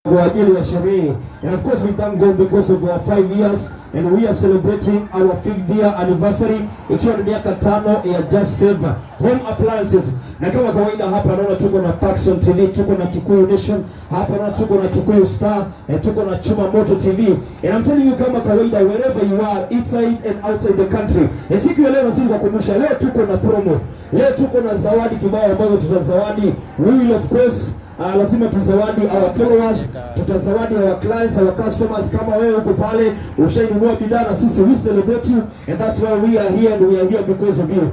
Kwa ajili ya sherehe. And of course we thank God because of our 5 years and we are celebrating our fifth year anniversary, ikiwa ni miaka 5 ya Just Save Home Appliances. Na kama kawaida hapa naona tuko na Paxson TV, tuko na Kikuyu Nation, hapa naona tuko na Kikuyu Star, tuko na Chuma Moto TV. And I'm telling you, kama kawaida, wherever you are, inside and outside the country. Siku ya leo nazidi kukumbusha, leo tuko na promo. Leo tuko na zawadi kibao ambazo tutazawadi. We will of course lazima tuzawadi our followers, tutazawadi our clients, our customers. Kama wewe uko pale ushainunua bidhaa na sisi, we celebrate you and that's why we are here and we are here because of you.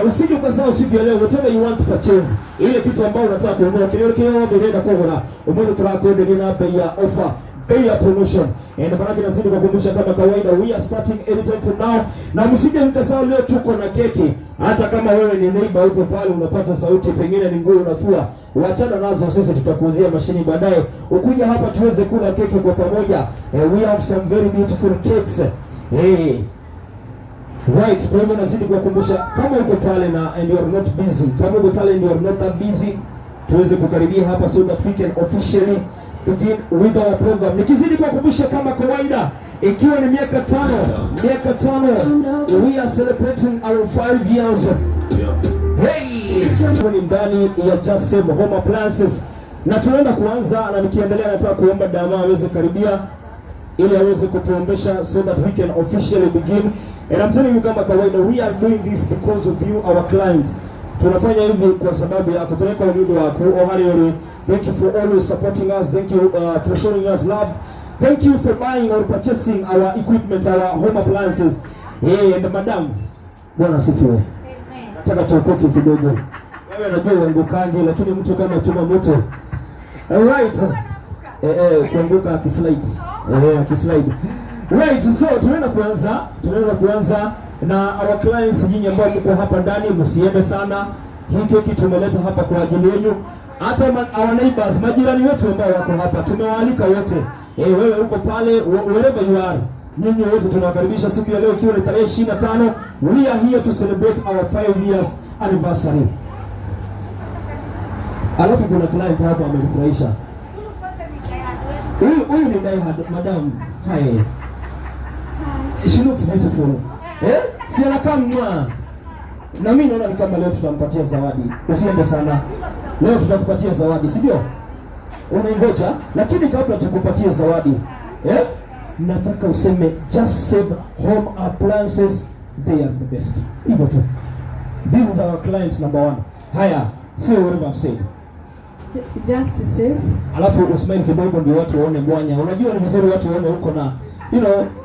Usije ukasahau siku ya leo, whatever you want to purchase, ile kitu ambayo unataka kununua, kile kile ndenda kugura umuthi turakwenderia na bei ya offer, bei ya promotion. And maanake nazidi kukumbusha kama kawaida, we are starting anytime from now, na msije mkasahau leo tuko na keki. Hata kama wewe ni neighbor huko pale unapata sauti, pengine ni nguo unafua, wachana nazo, sisi tutakuuzia mashini baadaye. Ukuja hapa tuweze kula keki kwa pamoja. We have some very beautiful cakes. Hey. Right, kwa hivyo nazidi kuwakumbusha kama uko pale na and you are not busy, kama uko pale and you are not that busy, tuweze kukaribia hapa so that we can officially begin with our program. Nikizidi kuwakumbusha kama kawaida, ikiwa ni miaka 5, miaka 5, we are celebrating our 5 years. Hey! Ni ndani ya Just Save Home Appliances na tunaenda kuanza, na nikiendelea nataka kuomba Dama aweze karibia ili aweze kutuombesha so that we can officially begin. And I'm telling you, kama kawaida, we are doing this because of you, our clients. Tunafanya hivi kwa sababu yako. Tunaweka ujumbe wako ohari ori. Thank you for always supporting us. Thank you for showing us love. Thank you for buying or purchasing our equipment, our home appliances. Hey, and madam, Bwana asifiwe. Nataka tuokoke kidogo. Wewe najua uangukange, lakini mtu kama chuma moto. Alright. Kuanguka akislide. Akislide. Right, so tunaenda kuanza, tunaweza kuanza na our clients, nyinyi ambao mko hapa ndani, msiende sana. Hii keki tumeleta hapa kwa ajili yenu. Hata our neighbors, majirani wetu ambao wako hapa, tumewaalika wote. Wewe uko pale, wherever you are. Nyinyi wote tunawakaribisha siku ya leo ikiwa ni tarehe 25. We are here to celebrate our 5 years anniversary. Alafu kuna client hapa amenifurahisha. Huyu ni diehard madam. Hi. She looks beautiful. Eh? Si anakaa mwa. Na mimi naona ni kama leo tutampatia zawadi. Usiende sana. Leo tutakupatia zawadi, si ndio? Unaingoja, lakini kabla tukupatie zawadi, eh? Nataka useme Just Save Home Appliances, they are the best. Hivyo tu. This is our client number one. Haya, say whatever I've said. Just Save. Alafu usmile kidogo ndio watu waone mwanya. Unajua ni vizuri watu waone huko na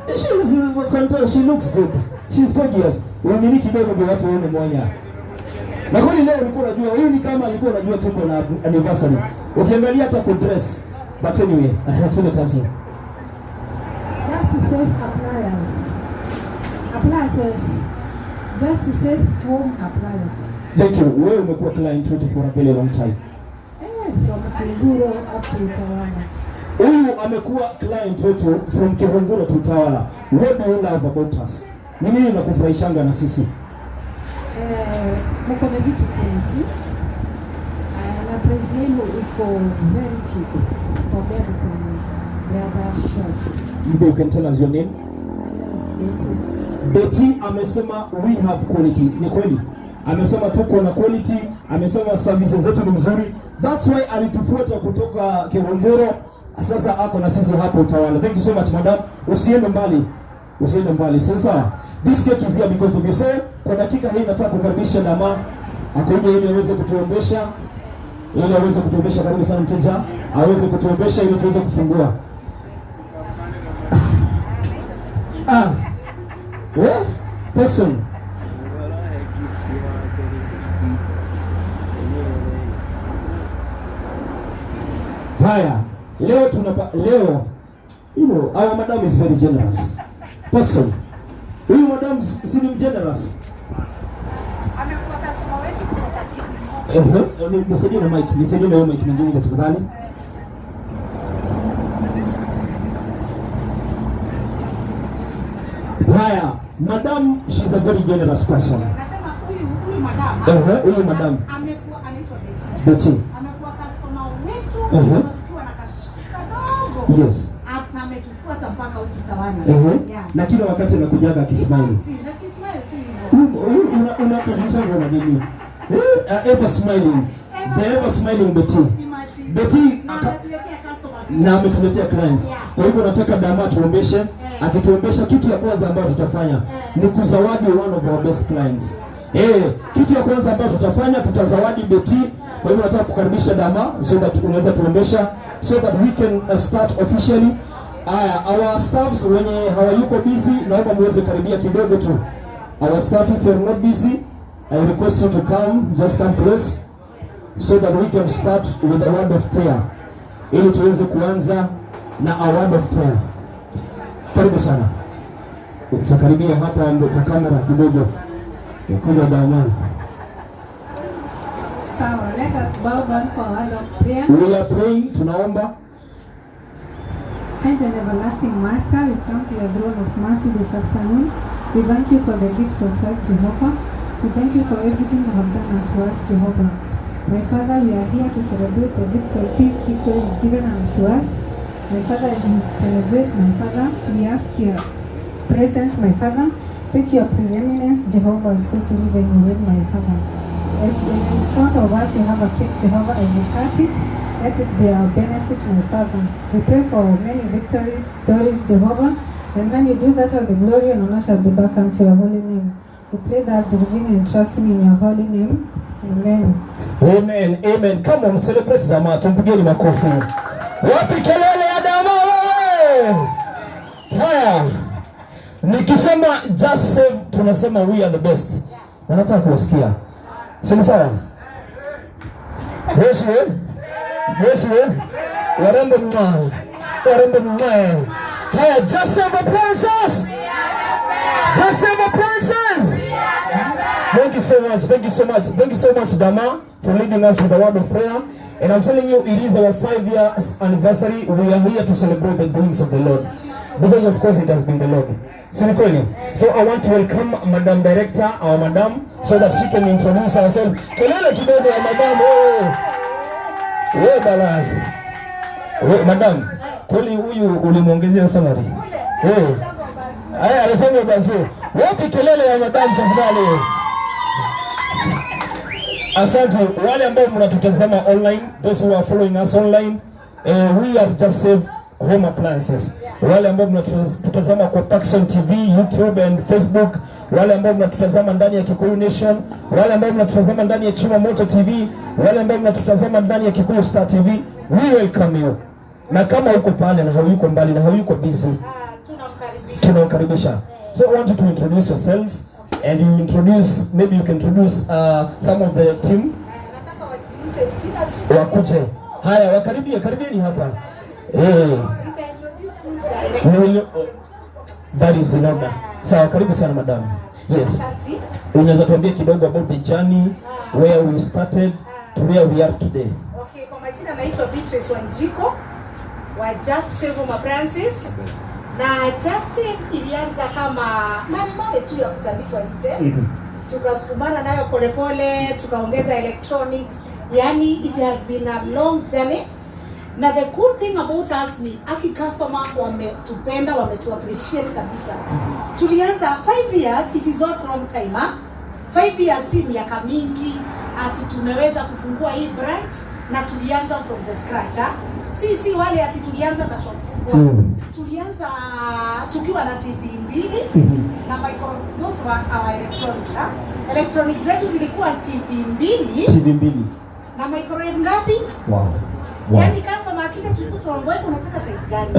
she's fantastic, she looks good. She's gorgeous. Uamini kidogo ndio watu waone mwanya. Na kweli leo ulikuwa unajua huyu ni kama alikuwa unajua tuko na anniversary. Ukiangalia hata ku dress. But anyway, tuende kazi. Just Save Appliance. Appliances. Just Save Home Appliances. Thank you. Wewe umekuwa client wetu for a very long time. From Kihunguro up to Utawala. Huyu amekuwa client wetu from Kihunguro to Utawala. What do you love about us? Ni nini nakufurahishanga na sisi? Mko na vitu quality. Na price yenu iko very cheap compared to the other shops. Maybe you can tell us your name. Betty. Betty amesema we have quality. Ni kweli. Amesema tuko na quality, amesema services zetu ni mzuri. That's why alitufuata kutoka Kihunguro. Sasa ako na sisi hapo Utawala. Thank you so much, madam. Usiende mbali. Usiende mbali. Sawa sawa. This cake is here because of you. So kwa dakika hii nataka kukaribisha Dama akuje ili aweze kutuombesha, ili aweze kutuombesha. Karibu sana mteja, aweze kutuombesha ili tuweze kufungua. Ah. Yeah? Paxson. Haya, leo tunapa leo our madam is very generous. Paxson. Huyu madam si ni generous? Amekuwa customer wetu kutoka Kihunguro. Nisaidie na mic, nisaidie na hiyo mic nyingine tafadhali. Haya, madam, she's a very generous person. Nasema huyu madam. Ehe, huyu madam. Amekuwa anaitwa Betty. Betty. Amekuwa customer wetu tukiwa na kadogo. Yes. Na ametufuata mpaka huku Tawala. Yeah. Na kila wakati anakujaga akismile. Si, na kismile tu hivyo. Unakazishwa na nini? Ever smiling. The ever smiling Betty. Imagine. Betty Na anatuletea customer. Na ametuletea clients. Yeah. Kwa hivyo nataka Dama tuombeshe. Akituombesha, kitu ya kwanza ambayo tutafanya ni kuzawadi one of our best clients. Kitu ya kwanza ambayo tutafanya, tutazawadi Betty. Kwa hivyo nataka kukaribisha Dama so that unaweza tuombesha so that we can start officially. Aya, our staffs wenye hawayuko busy, naomba muweze karibia kidogo tu. Our staff, if you're not busy, I request you to come, just come close so that we can start with a word of prayer, ili tuweze kuanza na a word of prayer. Karibu sana, utakaribia hapa ndo kwa kamera kidogo. Kuja Dama. Sawa, let us bow down for a word of prayer. We are praying, tunaomba. Kind and everlasting Master, we come to your throne of mercy this afternoon. We thank you for the gift of life, Jehovah. We thank you for everything you have done unto us, Jehovah. My Father, we are here to celebrate the victory, peace victory you've given unto us. My Father, as we celebrate, my Father, we ask your presence, my Father. Take your preeminence, Jehovah, because you live and you reign, my Father. As in front of us we have a cake, Jehovah, as we cut it, let it be our benefit, my Father. We pray for many victories, stories, Jehovah, and when you do that, all the glory and honor shall be back unto your holy name. We pray that believing and trusting in your holy name. Amen. Amen, amen. Come on, celebrate Dama. Tumpigeni makofi. Wapi kelele ya Dama wewe? Haya. Nikisema Just Save, tunasema we are the best. Na nataka kuwasikia. Sema sawa? Yesu eh? Yesu eh? Warembo mwa. Warembo mwa. Haya, Just Save Appliances. Just Save Appliances. Thank you so much. Thank you so much. Thank you so much, Dama, for leading us with the word of prayer. And I'm telling you, it is our 5 years anniversary. We are here to celebrate the doings of the Lord. Because of course it has been the Lord. Si ni kweli? So I want to welcome Madam Director, our Madam, so that she can introduce herself. Kelele kidogo ya Madam. Oh. We bala. We, Madam, kweli huyu ulimwongezea salary? Eh. Aya, anasema basi. Wapi kelele ya Madam tafadhali? Asante wale ambao mnatutazama online, those who are following us online, we are Just Save Home Appliances. Wale ambao mnatutazama kwa Paxson TV, YouTube and Facebook, wale ambao mnatutazama ndani ya Kikuyu Nation, wale ambao mnatutazama ndani ya Chuma Moto TV, wale ambao mnatutazama ndani ya Kikuyu Star TV, we welcome you. Na kama uko pale na hauyuko mbali na hauyuko busy, Tunamkaribisha. Tunamkaribisha. So I want you to introduce yourself and you introduce, maybe you can introduce some of the team. Nataka wajiite jina tu. Wakuje. Haya, wakaribie, karibieni hapa. Nita introduce tu direct. That is in order. Sawa, karibu sana, madam. Yes. Asante. Unaweza tuambia kidogo about the journey, where we started to where we are today. Okay, kwa majina naitwa Beatrice Wanjiku wa Just Save Home Appliances. Na Just Save ilianza kama mawe tu ya kutandikwa nje. Tukasukumana nayo polepole, tukaongeza electronics. Yani it has been a long journey. Na the good thing about us ni aki customer wametupenda, wametu appreciate kabisa. Tulianza 5 years, it is not long time, huh? 5 years si miaka mingi ati tumeweza kufungua hii branch na tulianza from the scratch, ha? Si wale ati tulianza na shop kubwa. Tulianza tukiwa na TV mbili na micro, those were our electronics, ha? Electronics zetu zilikuwa TV mbili TV mbili. Na microwave ngapi? Yaani customer akija tulikuwa tunamwambia, "Unataka size gani?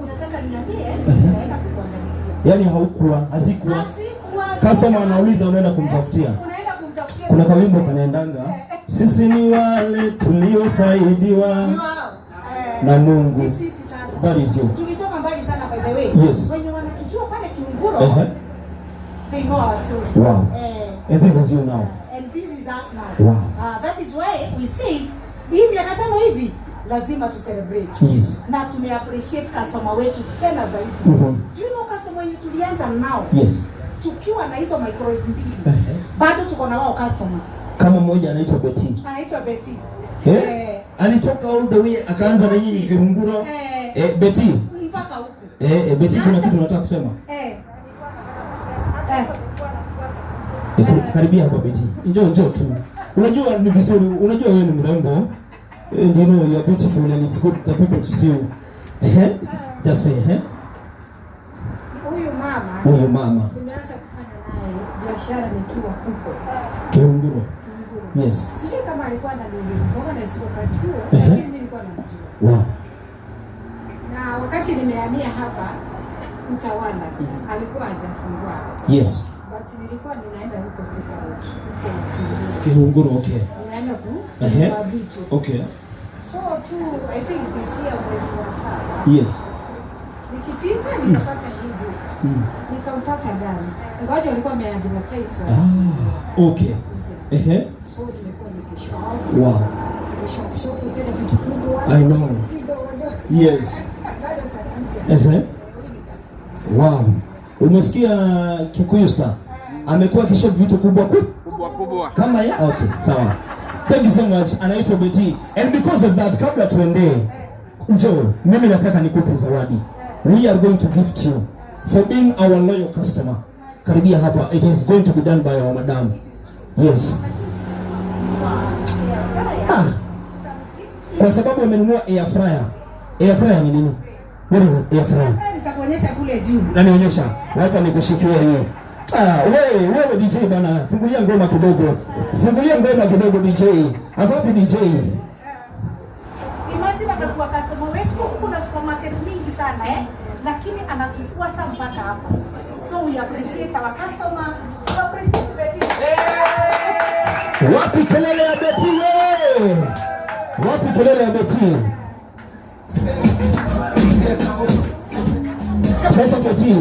Unataka niambie, nitaenda kukuangalilia." Yaani haukuwa, hazikuwa. Hazikuwa. Customer anauliza, unaenda kumtafutia. Unaenda kumtafutia. Kuna kawimbo kanaendanga, sisi ni wale tuliosaidiwa Ni wao. Na Mungu. Ni sisi sasa. That is you. Tulitoka mbali sana, by the way. Wenye wanatujua pale Kiunguro, they know our story. And this is you now. And this is us now. That is why we said hii miaka 5 hivi lazima tu celebrate. Na tume appreciate customer wetu tena zaidi. Do you know customer wenye tulianza nao tukiwa na hizo microwave mbili, bado tuko na wao customer. Kama mmoja anaitwa Betty. Anaitwa Betty. Eh? Alitoka all the way akaanza na nyinyi Kiunguro. Betty. Mpaka huku. Betty, kuna kitu unataka kusema? Eh. Karibia hapa, Betty. Njoo, njoo tu. Unajua ni vizuri, unajua wewe ni mrembo. And you know you are beautiful and it's good the people to see you. Just say. Huyu mama Huyu mama nimeanza kufanya naye biashara nikiwa huko Kiunguro. Kiunguro. Yes. Sijui kama alikuwa ananiona na siku wakati huo, lakini mimi nilikuwa namjua. Na wakati nimehamia hapa Utawala, alikuwa hajafungua hapa. But nilikuwa ninaenda huko Thika Road, huko Kiunguro. Kiunguro, okay. Ninaenda kununua vitu. So tu I think this year mwezi wa 7. Nikipita nikapata hii duka. Nikampata ndani. Ngoja walikuwa wameadvertise watu. Ah, okay. Kuja. So nimekuwa nikishop. Nimeshop shop tena vitu kubwa. I know. Si ndogo ndogo. Bado takuja. Ehe. Huyu ni customer. Wow. Umesikia Kikuyu Star? Amekuwa akishop vitu kubwa Kubwa kubwa. Kama ya? Okay, sawa. Thank you so much. Anaitwa Betty. And because of that, kabla tuendee, njoo, mimi nataka nikupe zawadi. We are going to gift you for being our loyal customer. Karibia hapa. It is going to be done by our madam. Yes. Ah. Kwa sababu amenunua air fryer. Air fryer ni nini? What is air fryer? Nitakuonyesha kule juu. Nanionyesha. Wacha nikushikie hiyo. Ah, wewe wewe DJ bana, fungulia ngoma kidogo. Fungulia ngoma kidogo, DJ. Ako wapi DJ? Imagine amekuwa customer wetu huku, kuna supermarket mingi sana, eh? Lakini anatufuata mpaka hapa. So we appreciate our customer. We appreciate Betty. Wapi kelele ya Betty wewe? Wapi kelele ya Betty? Sasa Betty,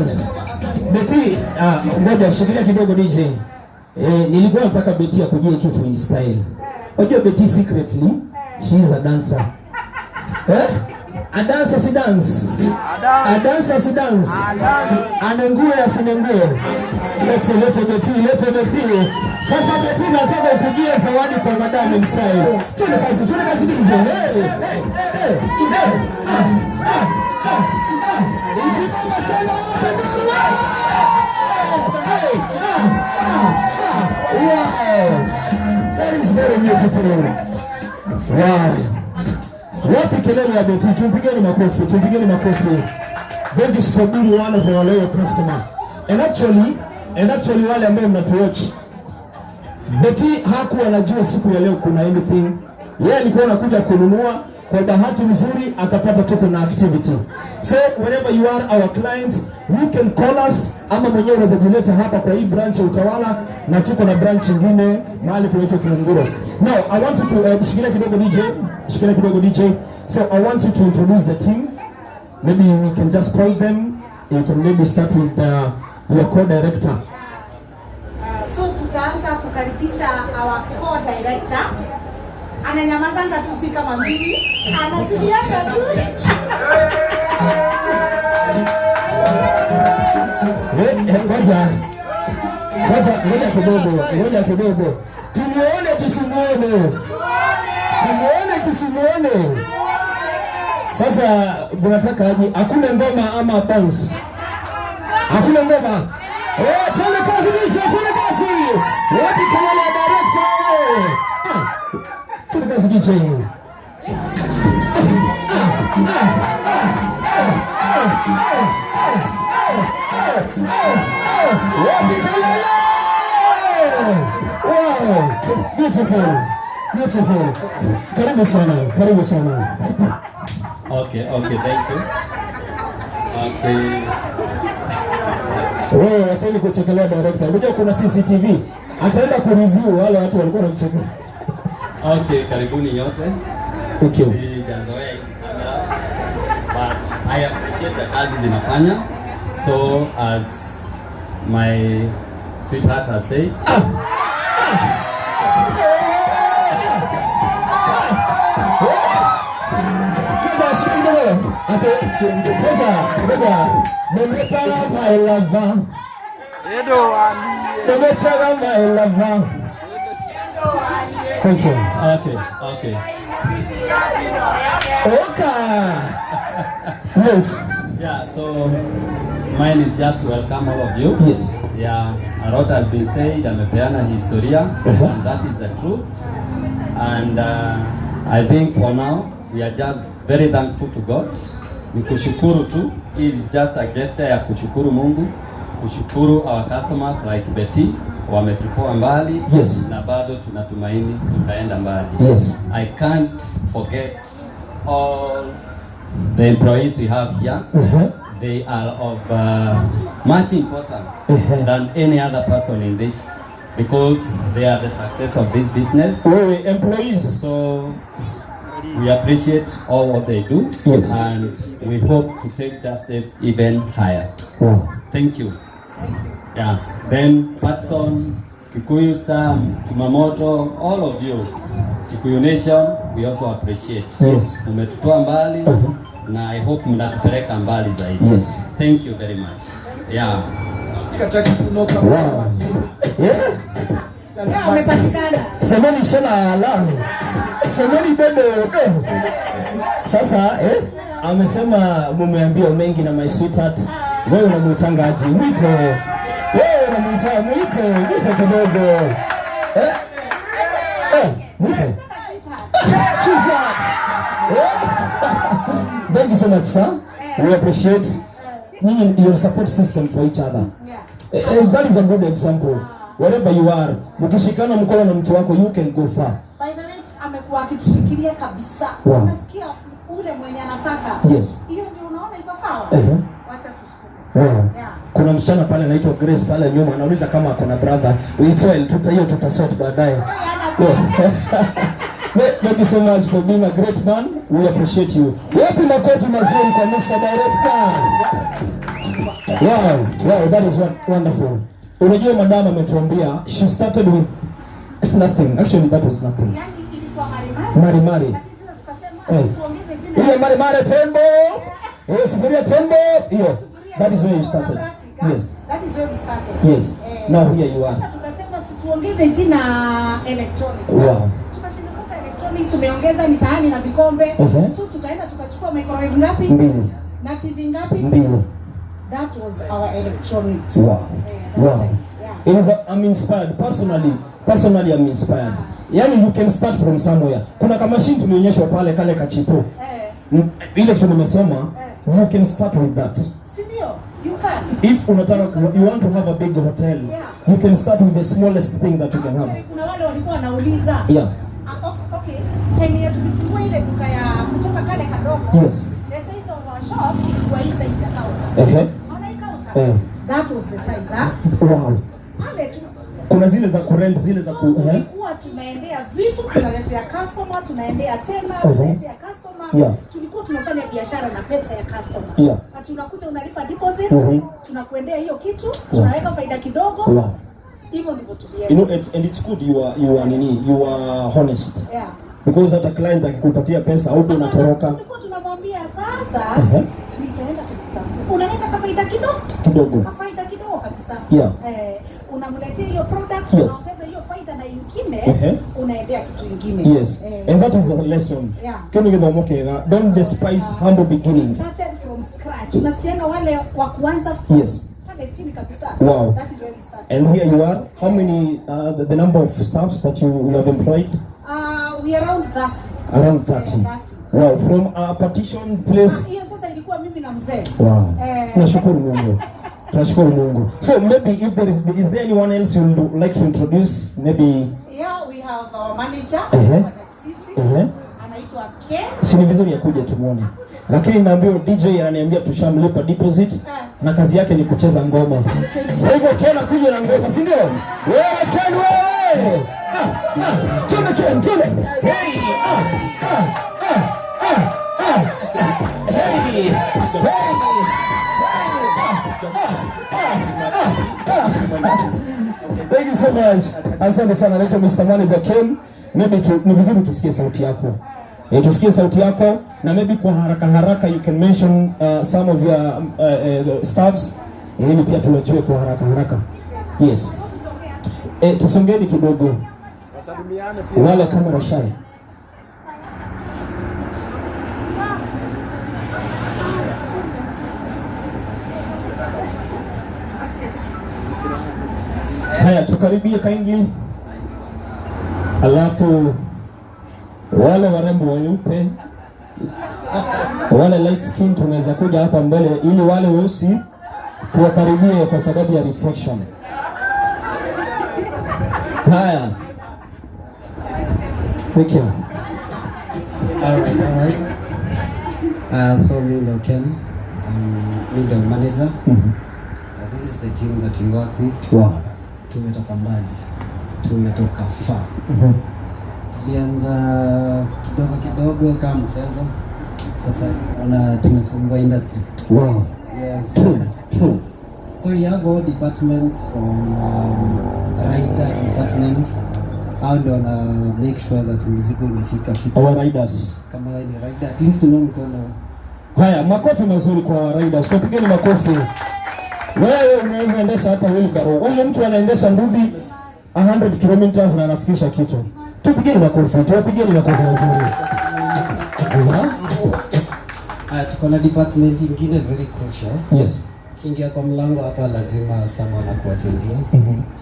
Betty, ah, ngoja shikilia kidogo, DJ. Nilikuwa nataka Betty akujie kitu in style. Unajua Betty secretly she is a dancer. Eh? A dancer si dance. A dancer si dance. Anengue asinengue. Lete, lete Betty, lete Betty. Sasa Betty, nataka ukugie zawadi kwa madam in style. Twende kazi, twende kazi, DJ. Hey, hey, hey, hey. Ah, ah, ah, ah. Ikibamba sana wapi nduru? Hey, ah, ah, ah. Wow. That is very beautiful. Wow. Wapi kelele ya Betty? Tumpigeni makofi, tumpigeni makofi. Thank you for being one of our loyal customer. And actually wale ambao mnatuwatch, Betty hakuwa anajua siku ya leo kuna anything. Yeye alikuwa anakuja kununua, kwa bahati nzuri akapata tuko na activity. So whenever you are our client, you can call us ama mwenyewe unaweza jileta hapa kwa hii branch ya Utawala na tuko na branch nyingine mahali kunaitwa Kiunguro. Now I want you to shikilia kidogo, DJ, shikilia kidogo, DJ. So I want you to introduce the team. Maybe we can just call them. You can maybe start with your co-director. So tutaanza kukaribisha our co-director. Ananyamazanga tu, si kama mimi. Anatulianga tu. Ngoja. Ngoja, ngoja kidogo, ngoja kidogo. Tumuone tusimuone? Tumuone tusimuone? Sasa mnataka aje? Hakuna ngoma ama bounce? Hakuna ngoma? Eh, twende kazi, DJ, twende kazi. Wapi kelele ya director? Ah, twende kazi, DJ. Ah, ah, ah, ah, ah, ah, ah, ah. Wapi kelele? Wow, beautiful, beautiful. Karibu sana, karibu sana. Okay, thank you. Okay. Wewe acheni kuchekelea director. Unajua kuna CCTV. Ataenda kureview wale watu walikuwa wanamchekelea. Okay, karibuni nyote. Thank you. Sijazoea hizi cameras, but I appreciate the kazi zinafanya. So as my sweetheart has said, Ngoja, shika kidogo. Ate, ngoja, ngoja. Nimetala my lover. Nimetala my lover. Thank you. Okay. Oka. Yes. Yeah, so mine is just to welcome all of you. Yeah, a lot has been said, amepeana historia and that is the truth. And I think for now we are just very thankful to God. Ni kushukuru tu. It is just a gesture ya kushukuru Mungu, kushukuru our customers like Betty wametutoa mbali na bado tunatumaini tutaenda mbali. I can't forget all the employees we have here. They are of much importance than any other person in this because they are the success of this business. Wewe employees. So we appreciate all what they do and we hope to take Just Save even higher. Thank you. Yeah. Then Patson, Kikuyu Star, Tumamoto, all of you, Kikuyu Nation, we also appreciate. Umetutoa mbali na I hope mnatupeleka mbali zaidi. Thank you very much. Yeah. Wow. Yeah. Yeah, amepatikana. Semeni shela ala. Semeni bebe do. Sasa amesema mumeambiwa mengi na my sweetheart. Wewe unamuitanga aje? Mwite. Wewe unamuita, mwite, mwite kidogo. Eh? Eh, mwite. Sweetheart. Eh? Thank you so much, sir. We appreciate nyinyi, your support system for each other. That is a good example. Wherever you are, mkishikana mkono na mtu wako, you can go far. By the way, amekuwa akitushikilia kabisa. Unasikia ule mwenye anataka. Hiyo ndio unaona iko sawa? Wacha tusukume. Kuna msichana pale anaitwa Grace pale nyuma anauliza kama ako na brother. It's well, hiyo tutasort baadaye. Thank you so much for being a great man. We appreciate you. Wapi makofi mazuri kwa Mr. Director? Wow, that is wonderful. Unajua madam ametuambia she started with nothing. Actually that was nothing. Yaani ilikuwa marimari. Marimari. Lakini sasa tukasema tuongeze jina. Ile marimari tembo. Sufuria tembo. Hiyo. That is where you started. Yes. That is where we started. Yes. Now here you are. Sasa tukasema si tuongeze jina electronics. Tukashinda sasa electronics tumeongeza ni sahani na vikombe. So tukaenda tukachukua microwave ngapi? Mbili. Na TV ngapi? Mbili. That was our electronics. That's it. Yeah. I'm inspired personally. Personally I'm inspired. Yaani you can start from somewhere. Kuna kama machine tulionyeshwa pale kale kachipo. Ile kitu nimesoma, you can start with that. Si ndio? You can. If unataka you want to have a big hotel, you can start with the smallest thing that you can have. Actually, kuna wale walikuwa wanauliza. Okay. Time ya tulifungua ile duka ya kutoka kale kadogo. The size of our shop ilikuwa hii size ya counter. Unaona hii counter? That was the size, ah? Wow. Pale tu. Kuna zile za kurent, zile za ku, So, tulikuwa tunaendea vitu, tunaletea customer, tunaendea tena, tunaletea customer. Tulikuwa tunafanya biashara na pesa ya customer. Ati unakuja unalipa deposit, tunakuendea hiyo kitu, tunaweka faida kidogo. Hivyo ndivyo tulienda. And it's good you are nini, you are honest. Because hata client akikupatia pesa au unatoroka. Tulikuwa tunamwambia sasa nitaenda kujitafuta. Unaleta kafaida kidogo. Kidogo. Kafaida kidogo kabisa. Unamletea hiyo product, unaongeza hiyo faida na ingine, unaendea kitu ingine. And that is a lesson. Kino githomo kega, don't despise humble beginnings. We started from scratch. Unasikianga wale wa kuanza pale chini kabisa. That is where we started. And here you are. How many, the number of staffs that you have employed? We are around 30. Around 30. 30. Wow, from a partition place. Hiyo sasa ilikuwa mimi na mzee. Wow. Tunashukuru Mungu. Tunashukuru Mungu. So maybe if there is there anyone else you would like to introduce? Maybe. Yeah, we have our manager, Bwana Sisi. Anaitwa Ken. Si ni vizuri akuje tumuone. Lakini naambiwa DJ ananiambia tushamlipa deposit na kazi yake ni kucheza ngoma. Kwa hivyo Ken akuje na ngoma, si ndio? Wewe Ken wewe. Twende Ken, twende. Hey, Hey. Hey. Thank you so much. Asante sana. Naitwa Mr. Manager Ken. Maybe ni vizuri tusikie sauti yako. Tusikie sauti yako na maybe kwa haraka haraka you can mention some of your staffs ili pia tuwajue kwa haraka haraka. Yes. Tusongeni kidogo. Wale camera shy. Tukaribie kindly. Alafu wale warembo weupe, wale light skin tunaweza kuja hapa mbele ili wale weusi tuwakaribie kwa sababu ya reflection. Haya. Thank you. All right. So mi ndo Ken, mi ndo manager. This is the team that we work with. Tumetoka mbali, tumetoka far. Tulianza kidogo kidogo kama mchezo, sasa ona tumesumbua industry. Yes. True. True. So we have all departments from rider departments. Hao ndio wana make sure that mizigo imefika fika. Our riders. Kama wewe ni rider, at least una mkono. Haya, makofi mazuri kwa riders. Tupigeni makofi. Wewe unaweza endesha hata wheelbarrow. Huyu mtu anaendesha nduthi 100 kilometers na anafikisha kitu. Tupigeni makofi. Tupigeni makofi mazuri. Aha. Haya, tuko na department ingine very crucial. Ukiingia kwa mlango hapa lazima someone akuattendia.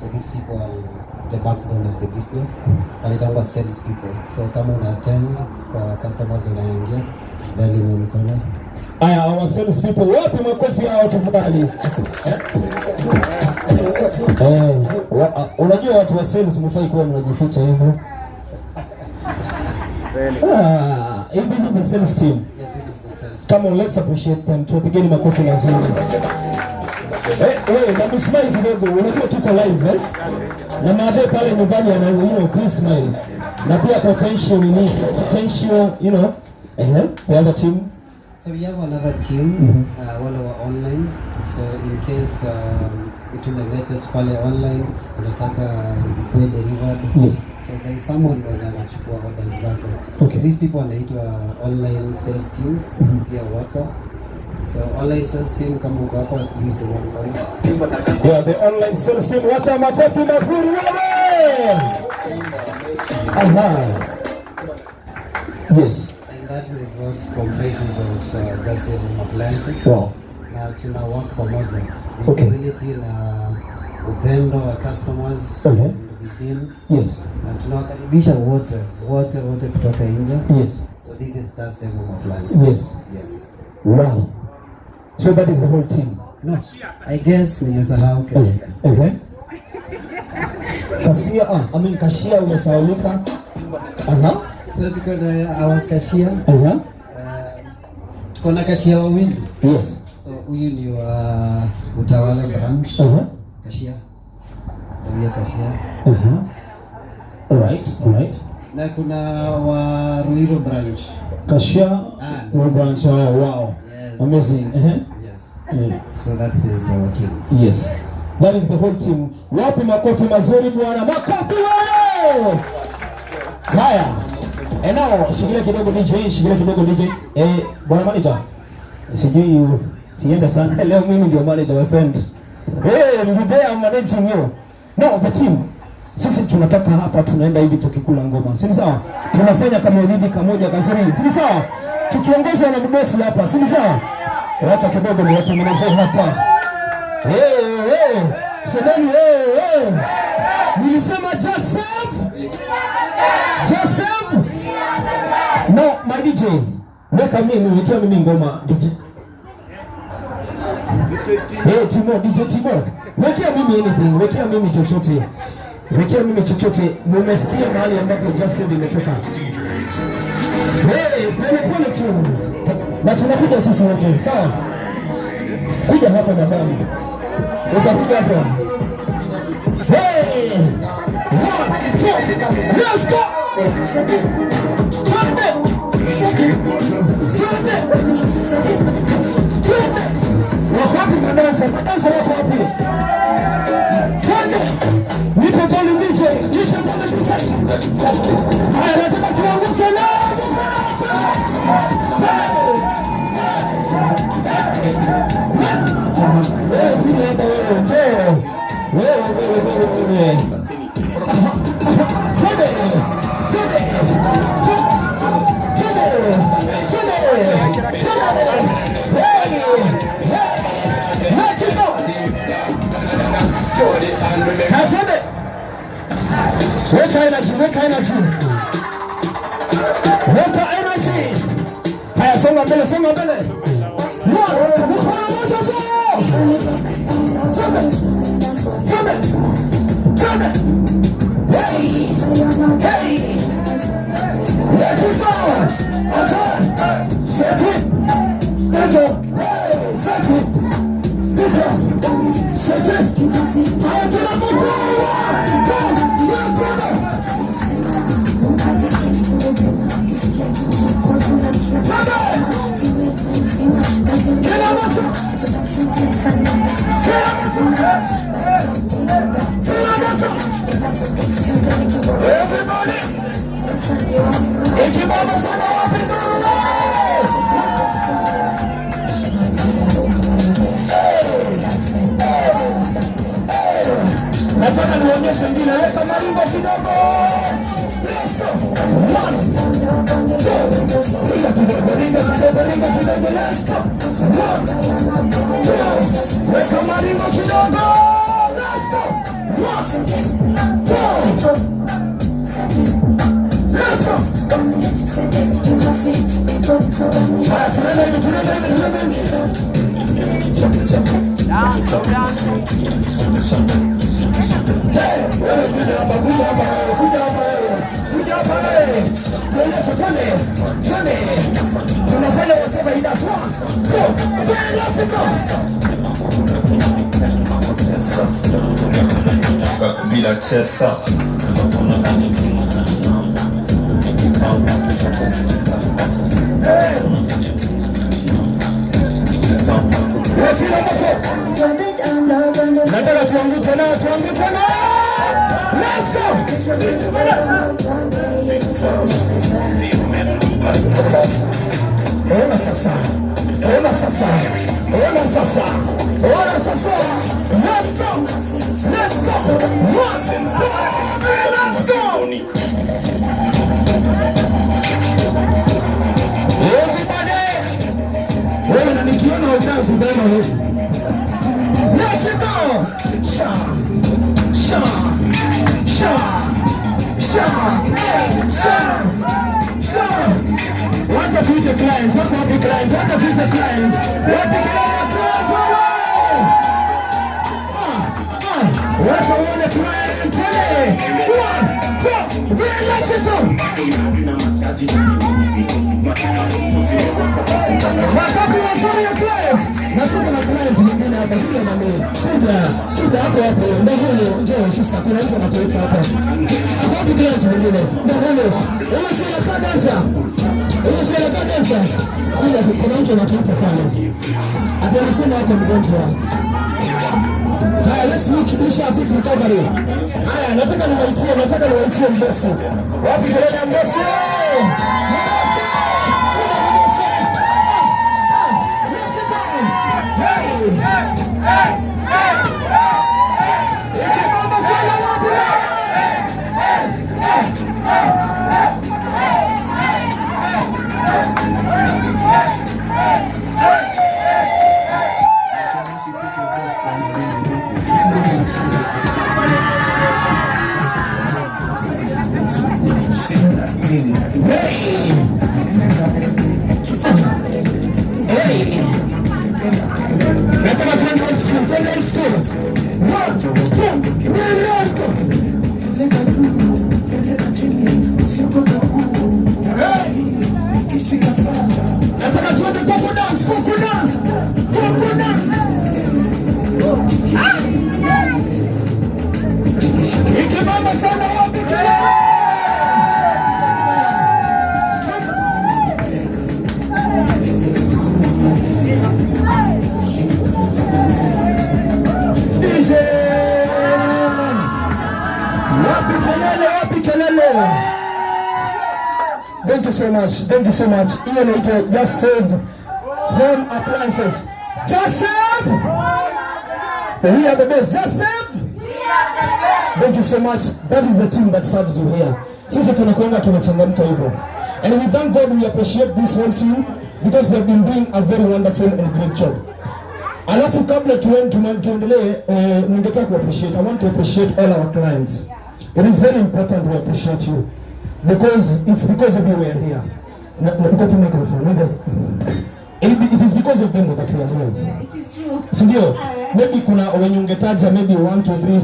So these people are the backbone of the business. Wanaitangwa sales people. So kama una attend kwa customers wanaingia, dali ni mkono. Haya, our sales people, wapi makofi yao tafadhali? Eh, unajua watu wa sales mfai kuwa mnajificha hivyo. Ah, this is the sales team. Yeah, this is the sales. Come on, let's appreciate them. Tupigeni makofi mazuri. Eh, wewe na msmile kidogo, unajua tuko live, eh? Na madhe pale nyumbani anaweza, please smile. Na pia potential nini? Potential. Eh, the other team. So we have another team, wale wa online. So in case utume message pale online unataka ikuwe delivered. So there is someone mwenye anachukua orders zako. So these people wanaitwa online sales team, pia worker. So online sales team, kama uko hapo, at least one mkono. Yeah, the online sales team. Wacha makofi mazuri wewe. Aha. Yes. And that is what comprises of Just Save Home Appliances. Na tuna work pamoja. Ni community na upendo wa customers and within. Na tunawakaribisha wote wote wote kutoka nje. So this is Just Save Home Appliances. Yes. Wow. So that is the whole team. No, I guess nimesahau cashier. Okay. Kasia, I mean cashier umesahaulika. Aha. So tuko na our cashier. Aha. Tuko na cashier wawili. So huyu ni wa Utawala branch. Cashier. Huyu cashier. Aha. All right. Na kuna wa Ruiru branch. Cashier, Ah, no branch. Oh, wow. Yes. Amazing. Uh-huh. Yes. Yeah. So that is our team. Yes. That is the whole team. Wapi makofi mazuri bwana? Makofi wewe! Haya. And now shikilia kidogo DJ, shikilia kidogo DJ. Eh, bwana manager. Sijui sienda sana. Leo mimi ndio manager, my friend. Hey, today I'm managing you. No, the team. Sisi tunatoka hapa tunaenda hivi tukikula ngoma. Si ni sawa? Tunafanya kama hivi kamoja kazuri. Si ni sawa? Tukiongozwa na mdosi hapa, si ni sawa? Wacha kidogo niwatengenezee hapa. Hey, hey. Semeni hey, hey. Nilisema just save. Just save. No, my DJ. Weka mimi, wekea mimi ngoma DJ. Hey, Timo, DJ Timo. Wekea mimi anything, wekea mimi chochote. Wekea mimi chochote. Mumesikia mahali ambapo Just Save imetoka. Hey, pole pole tu. Na tunakuja sisi wote, sawa? Kuja hapa madam. Utakuja hapa. Hey! One, two, let's go! Twende! Twende! Twende! Wako wapi madansa? Madansa wako wapi? Twende! Nipe volume DJ. DJ volume DJ. Haya, nataka tuanguke leo. Wewe kuja hapa wewe. Njoo. Wewe wewe wewe wewe. Twende! Twende! Twende! Twende! Twende! Hey! Hey! Let's go! Twende! Weka energy, weka energy. Weka energy. Haya, songa mbele, songa mbele. One, mkono moja tu. Twende. Twende. Twende. Hey. Hey. Let it go. Okay. Set it. Go. Hey, set it. Go. Set it. Haya, kila mtu. Go. Go, brother. Twende. Kila mtu. Kila mtu. Kila mtu. Everybody. Ikibaba sana, wapi nduru? Nataka nionyeshe ngine, weka maringo kidogo. Let's go. One, two, ringa kidogo, ringa kidogo, ringa kidogo. Let's go. One, two, weka maringo kidogo. Let's go. One, two, let's go. Haya, tunaenda hivi, tunaenda hivi, tunaenda hivi. Hey, wewe kuja hapa, kuja hapa wewe, kuja hapa wewe, kuja hapa wewe. Nionyeshe, twende, twende. Tunafanya whatever he does. One, two, three, let's go. Bila tesa. Hey. Wewe kila mtu. Nataka tuanguke nao, tuanguke nao. Let's go. Ona sasa. Ona sasa. Ona sasa. Ona sasa. Let's go. Let's go. One, two, three, let's go. Everybody. Wewe na nikiona udance utaenda wewe. Let's go. Sha. Sha. Sha. Sha. Hey, sha. Sha. Wacha tuite client. Wako wapi client? Wacha tuite client. Wapi client? Client wewe? Ah, ah. Wacha uone client. Hey. One, two, three, let's go. Makofi mazuri ya client. Na tuko na client mwingine hapa, kuja na mimi. Kuja, kuja hapo hapo. Ndio huyo, njoo sister, kuna mtu anakuita hapa. Hapo wapi client mwingine? Ndio huyo. Huyo si anakaa dancer. Huyo si anakaa dancer. Kuja, kuna mtu anakuita pale. Ati anasema wako mgonjwa. Haya, let's look Isha quick recovery. Haya, nataka niwaitie mbosi. Wapi kelele ya mbosi? Mbosi! Kuna mbosi! Ah, ah, let's go! Hey! Ikibamba sana, wapi? Hey, hey, hey. Hey! Hey! Nataka tuende old school, tuende old school. One, two, three, let's go. Hey! Nataka tuende kuku dance, kuku dance, kuku dance. Ah! Ikibamba sana, wapi kelele? DJ! Wapi kelele, wapi kelele? Thank you so much. Thank you so much. Hiyo inaitwa Just Save Home Appliances. Just Save. We are the best. Just Save. Thank you so much. That is the team that serves you here. Sisi tunakwenda tunachangamka hivyo. And we thank God, we appreciate this whole team because they have been doing a very wonderful and great job. Alafu kabla tuendelee, ningetaka ku appreciate, I want to appreciate all our clients. It is very important we appreciate you because it's because of you we are here. Nikupe microphone. It is because of them that we are here. It is true. Si ndio? Maybe kuna wenye ungetaja maybe 1 2 3.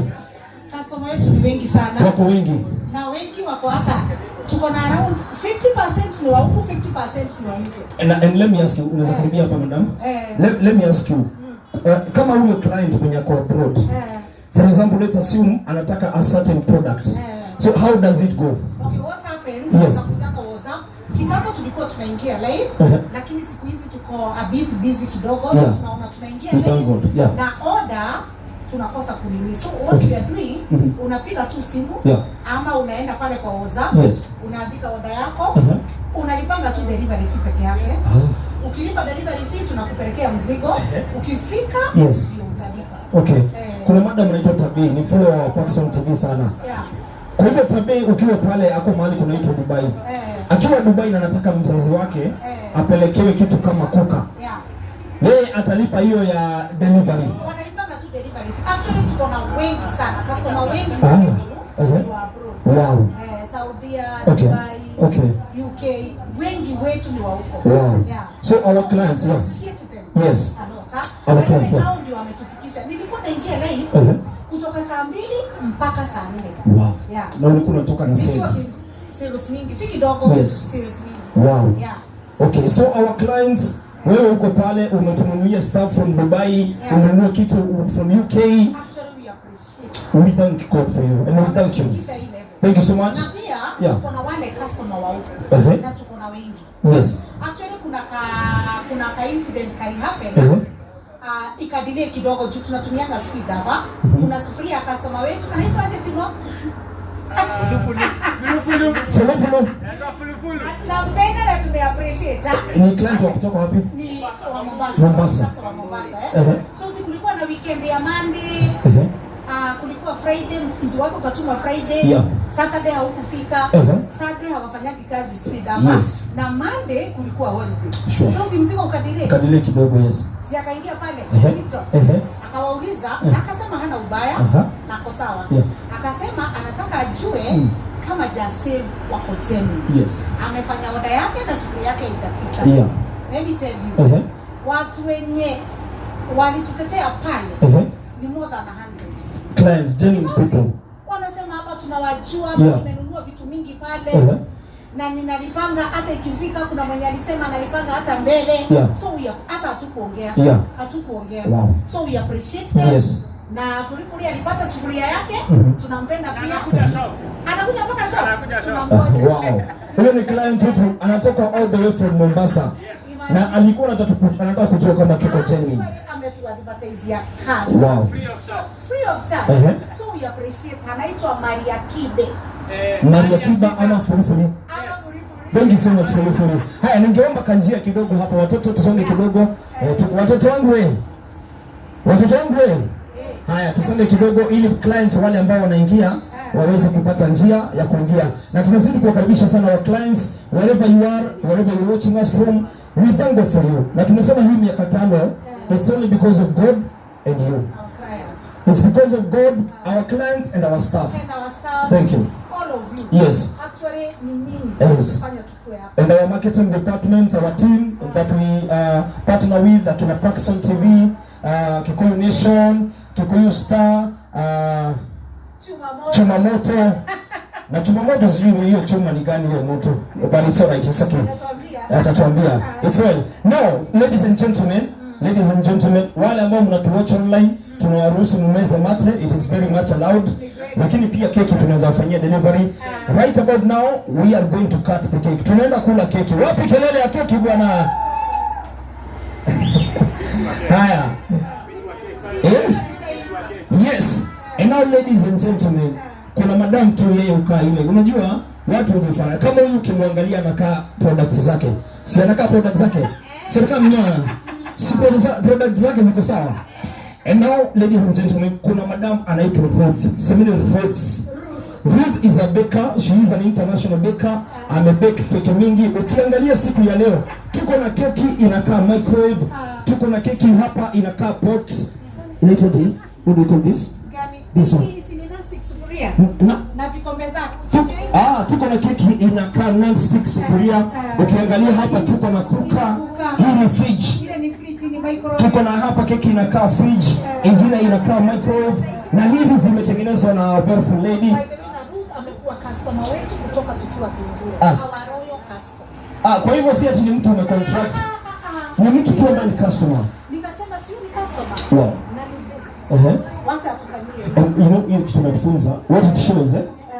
Customer wetu ni wengi sana. Wako wengi. Na wengi wako hata tuko na around 50% ni wa huku, 50% ni wa nje. And let me ask you, unaweza karibia hapa madam? Let me ask you. Kama huyo client mwenye ako abroad. For example, let's assume anataka a certain product. So how does it go? Okay, what happens? Yes. Tunakutaka WhatsApp. Kitambo tulikuwa tunaingia live, lakini siku hizi tuko a bit busy kidogo, so tunaona tunaingia live. Na order tunakosa kunini. So what we are doing, unapiga tu simu ama unaenda pale kwa WhatsApp, unaandika order yako, unalipanga tu delivery fee peke yake. Ukilipa delivery fee tunakupelekea mzigo, ukifika ndio utalipa. Okay. Kuna madam anaitwa Tabii, ni follower wa Paxson TV sana. Kwa hivyo Tabii ukiwa pale ako mahali kunaitwa Dubai. Akiwa Dubai na anataka mzazi wake apelekewe kitu kama kuka. Yeye atalipa hiyo ya delivery. Wanalipanga tu delivery fee. Actually tuko na wengi sana, customer wengi wetu wa abroad. Wow. Saudia, Dubai, UK, wengi wetu ni wa huko. Wow. So our clients, yes. Yes. Our clients. Hao ndio wametufikisha. Nilikuwa naingia live kutoka saa 2 mpaka saa 4. Wow. Na ulikuwa unatoka na sales. Sales mingi, si kidogo, sales mingi. Wow. Yeah. Okay, so our clients, wewe uko pale umetununulia stuff from Dubai, umenunua kitu from UK. Actually we appreciate. We thank God for you and we thank you. Thank you so much. Na pia tuko na wale customer wa huko na tuko na wengi. Yes. Actually kuna ka incident kali happen. Ikadelay kidogo juu tunatumianga speed hapa. Kuna sufuria customer wetu anaitwa aje Timo? Fulufulu. Tunampenda na tumeappreciate. Ni client wa kutoka wapi? Ni wa Mombasa. Mombasa. Wa Mombasa. So si kulikuwa na weekend ya Monday. Kulikuwa Friday, mzee wako katuma Friday. Saturday haukufika. Saturday hawafanyaki kazi speed hapa. Yes. Na Monday kulikuwa holiday. Sure. So si mzigo ukadelay. Ukadelay kidogo, yes. Si akaingia pale TikTok. Akawauliza na akasema hana ubaya na ako sawa. Akasema anataka ajue kama Just Save wako genuine. Yes. Amefanya order yake na siku yake itafika. Let me tell you. Watu wenye walitutetea pale ni more than 100. Clients, genuine people. Wanasema hapa tunawajua, nimenunua vitu mingi pale. Na ninalipanga hata ikifika, kuna mwenye alisema analipanga hata mbele. So we hata hatukuongea. Hatukuongea. Wow. So we appreciate them. Yes. Na Furifuri alipata sufuria yake, tunampenda pia. Anakuja mpaka shop. Tunamgoja. Wow. Huyo ni client wetu anatoka all the way from Mombasa. Na alikuwa anataka kujua kama tuko genuine. Ametuadvertise ya kazi. Wow. Free of charge. So we appreciate. Anaitwa Maria Kibe. Maria Kiba ama Furifuri. Thank you so much Furifuri. Haya, ningeomba kanjia kidogo hapa watoto tusonge kidogo. Watoto wangu wewe. Watoto wangu wewe. Haya, tusonge kidogo ili clients wale ambao wanaingia waweze kupata njia ya kuingia. Na tunazidi kuwakaribisha sana wa clients wherever you are, wherever you're watching us from, we thank God for you. Na tumesema hii miaka 5, it's only because of God and you. It's because of God, our clients and our staff. And our staff. Thank you. All of you. Yes. Actually, ni nyinyi. Yes. And our marketing department, our team that we partner with, akina Paxson TV, Kikuyu Nation, Kikuyu Star, Chumamoto. Na Chumamoto sijui hiyo chuma ni gani hiyo moto. But it's all right, it's okay. Atatuambia. It's well. Now, ladies and gentlemen, wale ambao mnatuwatch online, tunawaruhusu mmeze mate, it is very much allowed. Lakini pia keki tunaweza kufanyia delivery. Right about now, we are going to cut the cake. Tunaenda kula keki. Wapi kelele ya keki bwana? Haya. Yes. And now ladies and gentlemen, kuna madam tu yeye ukaa ile. Unajua watu wajifanya kama huyu ukimwangalia anakaa products zake. Si anakaa products zake? Si anakaa mnyama. Si products zake ziko sawa. And now ladies and gentlemen, kuna madam anaitwa Ruth. Semeni Ruth. Ruth is a baker, she is an international baker. Amebake keki mingi. Ukiangalia siku ya leo, tuko na keki inakaa microwave, tuko na keki hapa inakaa pot. Inaitwa nini? What do you call this? This one. Sufuria Na na vikombe zake. Si ndio hizi? Ah, tuko na keki inakaa non-stick sufuria. Ukiangalia hapa tuko na cooker. Hii ni fridge. Ile ni fridge, ni microwave. Tuko na hapa keki inakaa fridge, ingine inakaa microwave, na hizi zimetengenezwa na beautiful lady. By the way, na Ruth amekuwa customer wetu kutoka tukiwa Tunguro. Ah. Our loyal customer. Ah, kwa hivyo si ati ni mtu amecontract, ni mtu tu ambaye ni customer. Nikasema sio ni customer. Wow. Na ni wacha atufanyie. And you know, hiyo kitu natufunza, what it shows,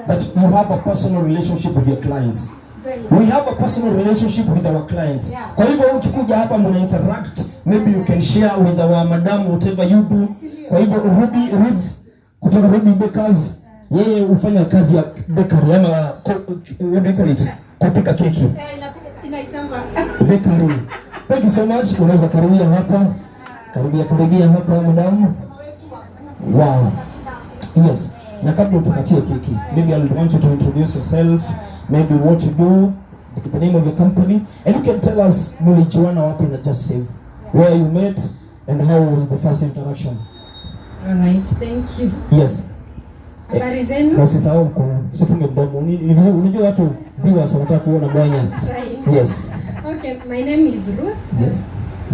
that you have a personal relationship with your clients. Very We have a personal relationship with our clients. Yeah. Kwa hivyo ukikuja hapa mna interact, maybe you can share with our madam whatever you do. Kwa hivyo Ruby Ruth kutoka Ruby Bakers, yeye hufanya kazi ya bakery ama what do you call it? Kupika keki. Eh, inaitangwa Bakery. Thank you so much. Unaweza karibia hapa. Karibia karibia hapa madam. Wow. Yes. Na kabla utukatie keki, maybe I want you to introduce yourself, maybe what you do, the name of your company, and you can tell us mulijuana wapi na Just Save, where you met and how was the first interaction. All right, thank you. Yes. Habari Na zenu? usisahau usifunge mdomo. Ni vizuri, unajua watu viewers wanataka kuona mwanya. Try. Yes. Okay, my name is Ruth Yes.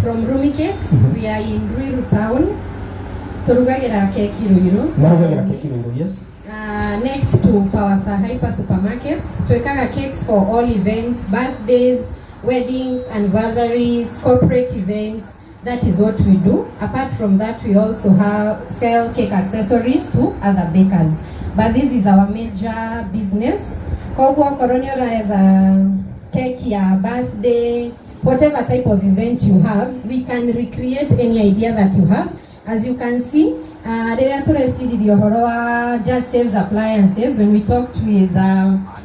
from Rumi Cakes. We are in Ruiru town. Turugagira keki Ruiru. Marugagira keki Ruiru, yes. Next to Power Star Hyper Supermarket. Twekaga cakes for all events, birthdays, weddings, anniversaries, corporate events. That is what we do. Apart from that, we also have sell cake accessories to other bakers. But this is our major business. Koguo okorwo nĩ ũretha cake ya birthday, whatever type of event you have, we can recreate any idea that you have. As you can see, rĩrĩa tũreciririe ũhoro wa Just Saves Appliances, when we talked with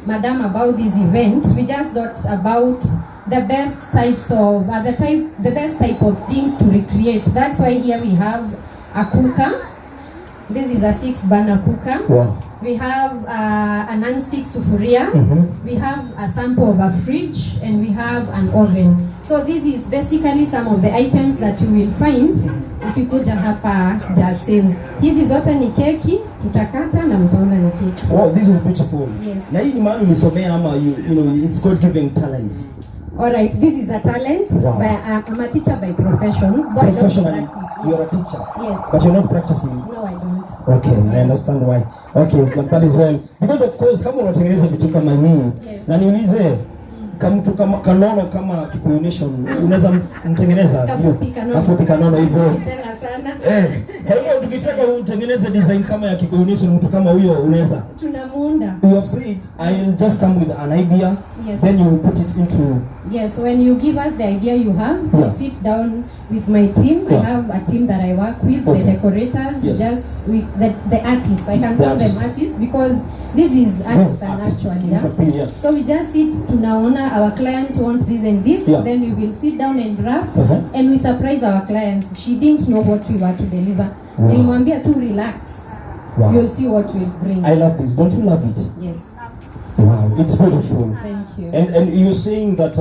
Madam about this event, we just thought about the best types of the best type of things to recreate. That's why here we have a cooker. This is a 6-burner cooker. Wow. We have a non-stick sufuria. We have a sample of a fridge, and we have an oven. So this is basically some of the items that you will find ukikuja hapa Just Saves. Hizi zote ni keki, tutakata na mtaona ni keki. Wow, this is beautiful. Yes. Na hii ni mahali ulisomea ama you know, it's God given talent. All right, this is a talent. Wow. But I'm a teacher by profession. Though I don't Professionally, practice. you're a teacher. Yes. But you're not practicing. No, I don't. Okay, I understand why. Okay, but that is well. Because of course kama unatengeneza vitu kama hii, Yes. na niulize kama mtu kama kanono kama Kikuyu Nation unaweza mtengeneza Kafupi kanono. Kafupi kanono hivyo. Tena sana. Kwa hivyo tukitaka utengeneze design kama ya Kikuyu Nation, mtu kama huyo unaweza. Tunamuunda. You have said I'll just come with an idea, Yes. then you will put it into. Yes, when you give us the idea you have, Yeah. we sit down with my team. Yeah. I have a team that I work with, Okay. the decorators, Yes. just with the artists. I can The call artist. them artists because this is Yes, artisan art. actually. It's Yeah? a P, yes. So we just sit tunaona our client want this and this, Yeah. then we will sit down and draft Uh-huh. and we surprise our clients. She didn't know what we were to deliver. Wow. Nilimwambia tu relax. Wow. You'll see what we bring. I love this. Don't you love it? Yes. Wow, it's beautiful. Thank you. And you're saying that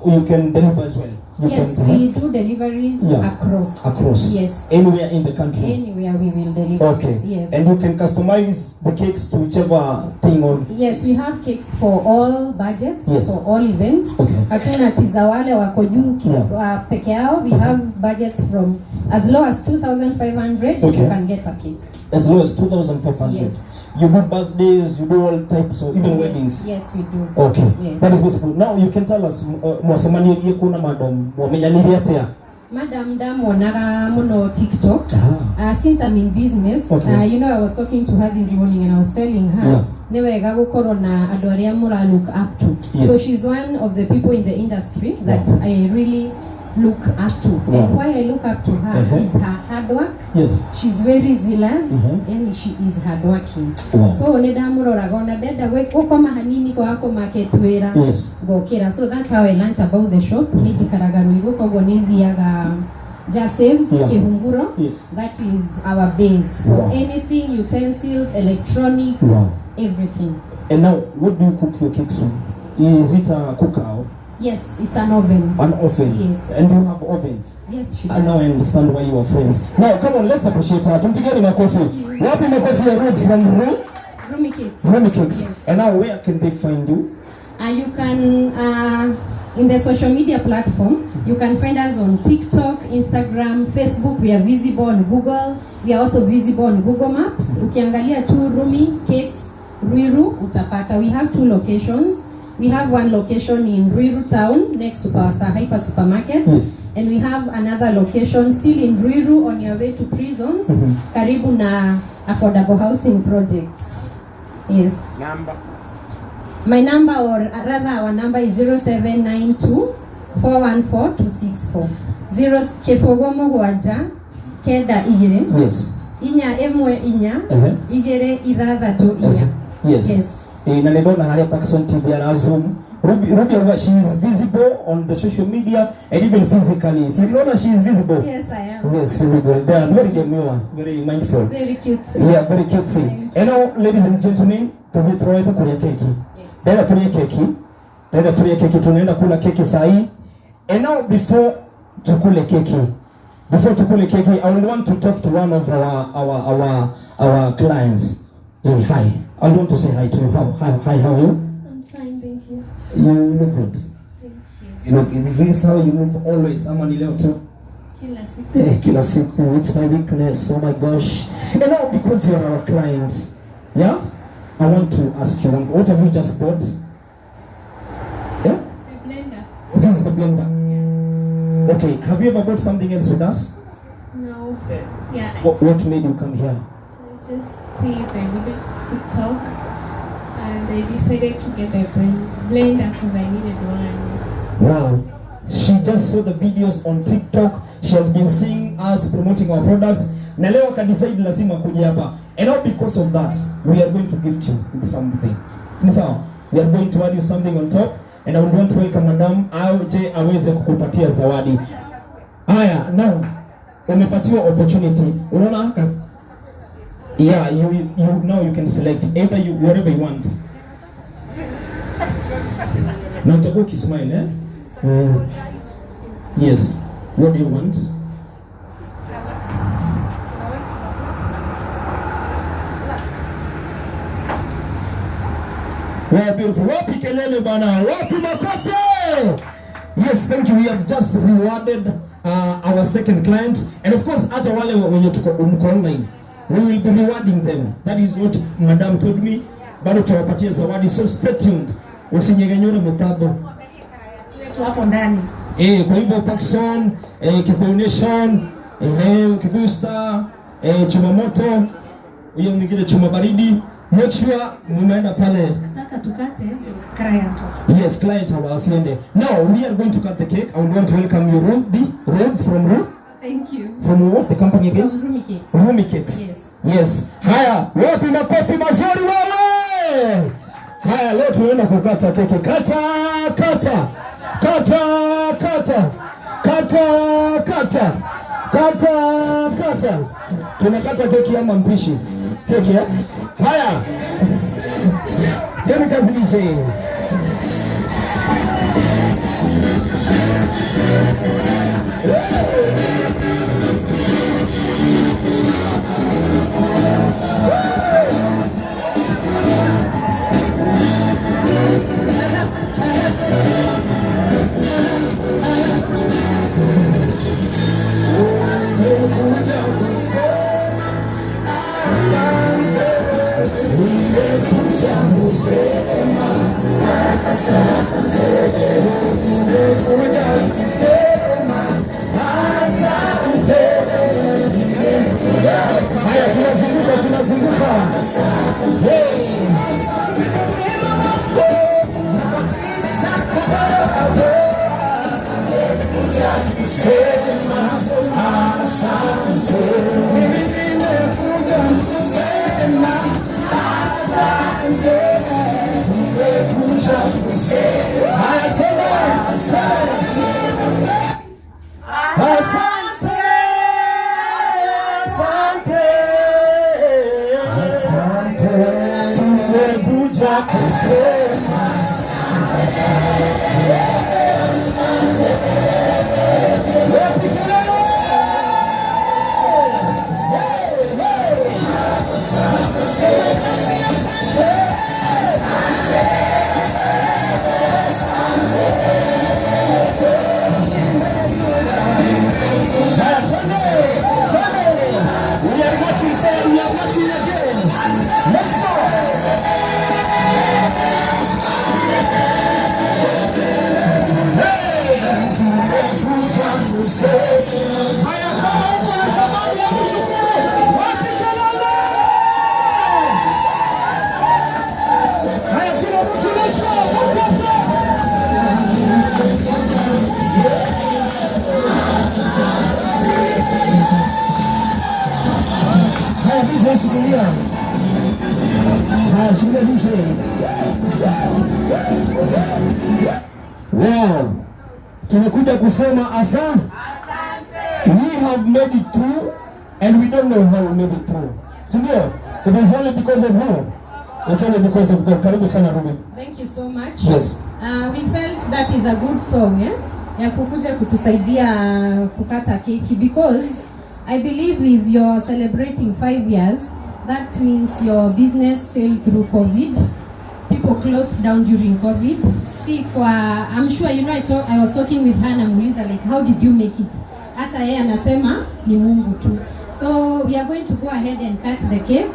you can deliver as well. You Yes, can, we do deliveries Yeah. across. Across. Yes. Anywhere in the country. Anywhere we will deliver. Okay. Yes. And you can customize the cakes to whichever thing or. Yes, we have cakes for all budgets, Yes. for all events. Okay. Hakuna tiza wale wako juu Yeah. peke yao. We have budgets from as low as 2,500. Okay. You can get a cake. As low as 2,500. Yes. You do birthdays, you do all types of even Yes, weddings. Yes, we do. Okay. Yes. That is beautiful. Now you can tell us mwasemania kuna madam wamenyaniria atia. Madam ndamuonaga muno TikTok. Since I'm in business, Okay. you know, I was talking to her this morning and I was telling her Yeah. nĩ wega gũkorwo na andũ arĩa mũra look up to. Yes. So she's one of the people in the industry that Wow. I really look up to. Wow. And why I look up to her Uh-huh. is her hard work. Yes. She's very zealous Mhm. and she is hardworking. Wow. So nĩ ndamuroraga ona ndenda gũkoma hanini kwaga kũ market wĩra Yes. ngokĩra. So that's how I learnt about the shop. Nĩ njikaraga Ruiru koguo nĩ thiaga Just Saves Yeah. Kihunguro. Yes. That is our base for Wow. anything, utensils, electronics, Wow. everything. And now, what do you cook your cakes on? Is it a cooker? Yes, it's an oven. An oven? Yes. And you have ovens? Yes, she I now does. understand why you are friends. Now, come on, let's appreciate her. Tumpigeni makofi. Wapi makofi ya Ruth from Rumi Cakes. Rumi Cakes. Yes. And now where can they find you? You can, in the social media platform, you can find us on TikTok, Instagram, Facebook. We are visible on Google. We are also visible on Google Maps. Ukiangalia tu Rumi Cakes Ruiru utapata. We have two locations. We have one location in Ruiru town next to Power Star Hyper Supermarket. Yes. And we have another location still in Ruiru on your way to prisons, karibu na affordable housing project. Yes. Number. My number, or rather our number, is 0792 414 264. 0 kĩbũgũ mũgwanja kenda igĩrĩ inya ĩmwe inya igĩrĩ ithathatũ inya. Yes. Yes. Eh, na nĩndona harĩa Parkson TV ara Zoom. Ruby Auga, she is visible on the social media and even physically. Si unaona she is visible? Yes, I am. Yes, visible. They are very demure, very mindful. Very cute. Yeah, very cutesy. And now, ladies and gentlemen, tuvi tunaenda kulia keki. Dada tulie keki. Dada tulie keki, tunaenda kula keki saa hii. And now before tukule keki. Before tukule keki, I would want to talk to one of our clients. Hey, hi. I want to say hi to you. Hi, how are you? I'm fine, thank you. You look good. Thank you. You look, is this how you look always? Ama ni leo tu? Kila siku. Eh, kila siku. It's my weakness. Oh my gosh. And now because you're our client, yeah? I want to ask you one. What have you just bought? Yeah? The blender. This is the blender. Okay. Have you ever bought something else with us? No. Yeah. What made you come here? I just see the video TikTok and I decided to get the blender because I needed one. Wow. She just saw the videos on TikTok. She has been seeing us promoting our products. Na leo akadecide lazima kuja hapa. And now because of that, we are going to gift you with something. Ni sawa? We are going to add you something on top. And I would want to welcome Madam aje aweze kukupatia zawadi. Haya, now umepatiwa opportunity. Unaona haka? Yeah, you now you can select either you whatever you want. Na utakuwa ukismile, eh? Yes. What do you want? Wow, beautiful. Wapi kelele bana? Wapi makofi? Yes, thank you. We have just rewarded our second client. And of course, hata wale wenye tuko mko online, we will be rewarding them. That is what Madam told me. Bado tutawapatia zawadi, so stay tuned. Usinyegenyore mtabo. Wetu hapo ndani. Eh, kwa hivyo Parkson, Kikuyu Nation, Kikuyu Star, Chuma Moto, huyo mwingine Chuma Baridi. Make sure mumeenda pale. Nataka tukate client. Yes, client hawasiende. Now we are going to cut the cake. I would want to welcome you, Ruby, Ruth from Ru. Thank you. From what the company again? From Rumi Cakes. Rumi Cakes. Yes. Yes. Haya, wapi makofi mazuri wewe? Haya, leo tunaenda kukata keki. Kata, kata. Kata, kata. Kata, kata. Kata, kata. Tunakata keki ama mpishi? Keki, eh? Haya. Tena kazi DJ. Haya, tunazunguka, tunazunguka. Hey. Asante. Mimi nimekuja kusema asante. Nimekuja kusema. Haya tena. Asante. Asante. Asante. Asante. Tumekuja kusema asante. Wapi kelele? Hey, hey. DJ shikilia. Haya, shikilia DJ. Wow. Tumekuja kusema asante. We have made it through and we don't know how we made it through. Si ndio? It is only because of who? It's only because of God. Karibu sana Ruby. Thank you so much. Yes. We felt that is a good song, eh? Ya kukuja kutusaidia kukata keki, because I believe if you're celebrating 5 years, that means your business sailed through COVID. People closed down during COVID. See, kwa, I'm sure you know, I was talking with her, namuuliza like, how did you make it? Hata yeye anasema ni Mungu tu. So we are going to go ahead and cut the cake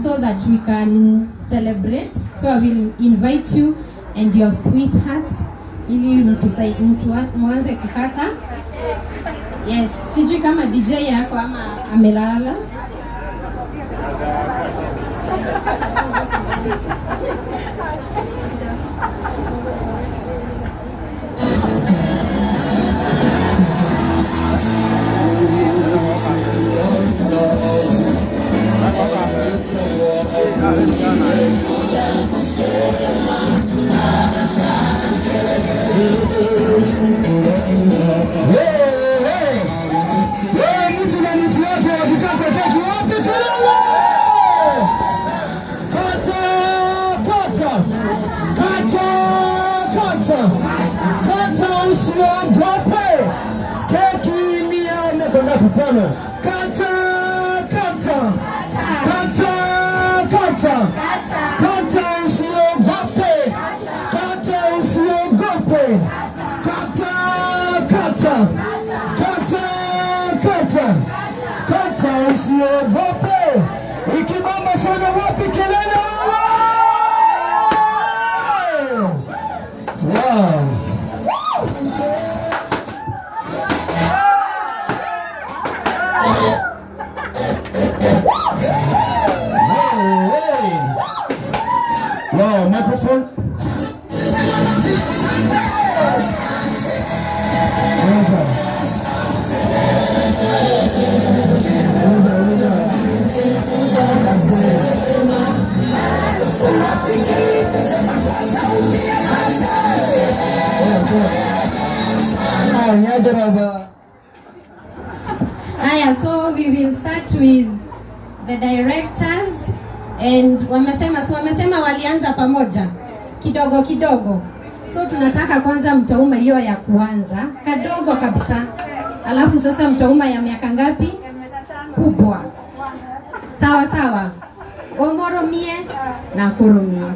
so that we can celebrate. So I will invite you and your sweetheart ili mwanze kukata. Yes, sijui kama DJ yako ama amelala. Mtu na mtu wake wakikata keki, wapi kelele? Kata, kata. Kata, kata. Kata, usiogope. Keki ni ya miaka ngapi? 5. Kata, kata. Kata, kata. Kata, usiogope. Kata, usiogope. Kata, kata. Kata, kata. Kata, usiogope. Ikibamba sana, wapi kelele? Wow. Hey, hey. Wow, microphone. Aya, so we will start with the directors and wamesema walianza pamoja kidogo kidogo. So tunataka kwanza mtauma hiyo ya kuanza kadogo kabisa. Alafu sasa mtauma ya miaka ngapi? Kubwa. Sawa sawa. Omoromie na koromie.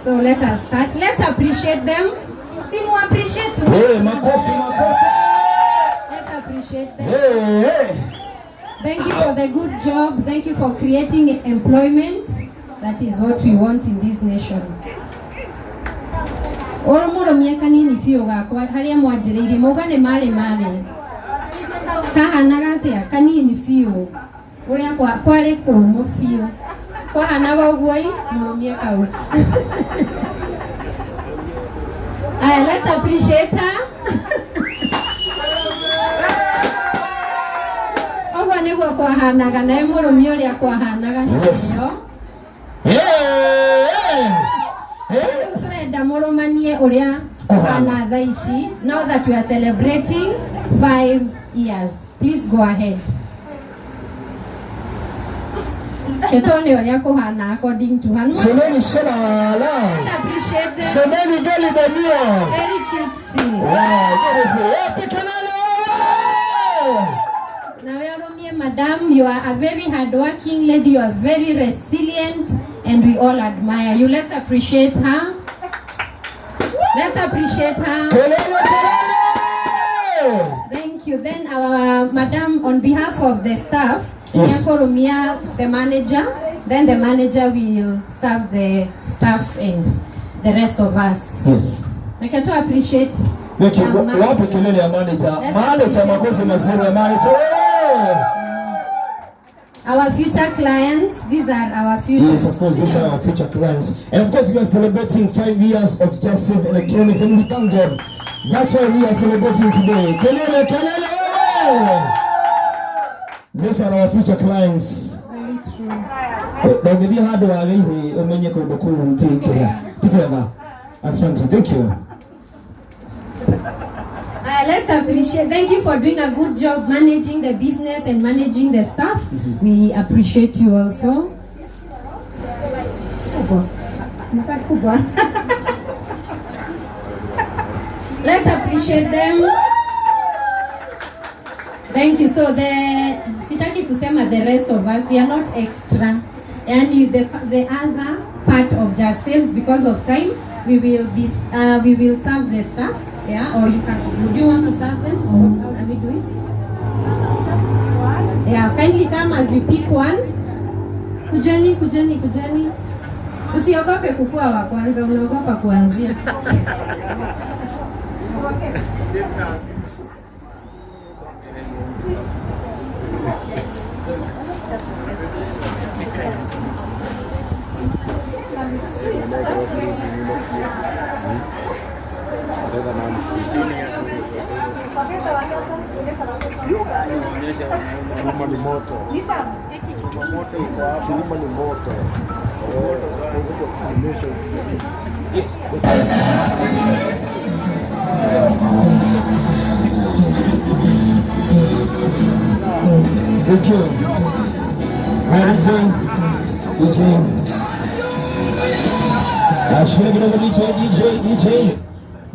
So let us start. Let's appreciate them. Simu appreciate. Hey, makofi, makofi. Let's appreciate them. Hey, hey. Thank you for the good job. Thank you for creating employment. That is what we want in this nation. Oromoromie kanini biũ gakwa harĩa mwanjĩrĩirie mauga nĩ marĩ marĩ kahanaga atĩa kanini biũ ũrĩa kwarĩ kũmũ biũ kwahanaga ũguo i mũrũmie kau. Aya, let's appreciate her. Ũguo nĩguo kwahanaga nawe mũrũmie ũrĩa kwahanaga. Yes. Hey, hey. Turenda mũrũmanie ũrĩa kũhana thaa ici. Now that we are celebrating 5 years, please go ahead. Ketone ũrĩa kũhana according to her. Semeni shalala. Let's appreciate them. Semeni very demure. Very cute scene. Wow, beautiful. Wapi kelele wewe? Nawe ũrũmie, madam, you are a very hardworking lady, you are very resilient, and we all admire you. Let's appreciate her. Let's appreciate her. Kelele, kelele. Thank you. Then our madam, on behalf of the staff, Yes. Nyakorumia, the manager, then the manager will serve the staff and the rest of us. Yes. We can to appreciate. Thank you. the manager. Wapi kelele ya manager? Let's Manager, appreciate makofi mazuri ya manager. Our future clients, these are our future. Yes, of course, these are our future clients. And of course, we are celebrating 5 years of Just Save Electronics, and we thank God. That's why we are celebrating today. Kelele, kelele! These are our future clients. Ndũngĩthiĩ handũ wage ihĩ ũmenye kũndũ kũu ti kĩrĩa ti kwega. Asante, thank you. Let's appreciate. Thank you for doing a good job managing the business and managing the staff. We appreciate you also. Let's appreciate them. Thank you. So the sitaki kusema the rest of us, we are not extra. And the other part of Just Sales, because of time, we will be we will serve the staff. Yeah, or you can. Would you want to serve them, or how do we do it? Yeah, kindly come as you pick one. Kujeni, kujeni, kujeni. Usiogope kukua wa kwanza, unaogopa kuanzia. Chuma ni moto. Chuma ni moto. Yes. Thank you. DJ. DJ. DJ, DJ.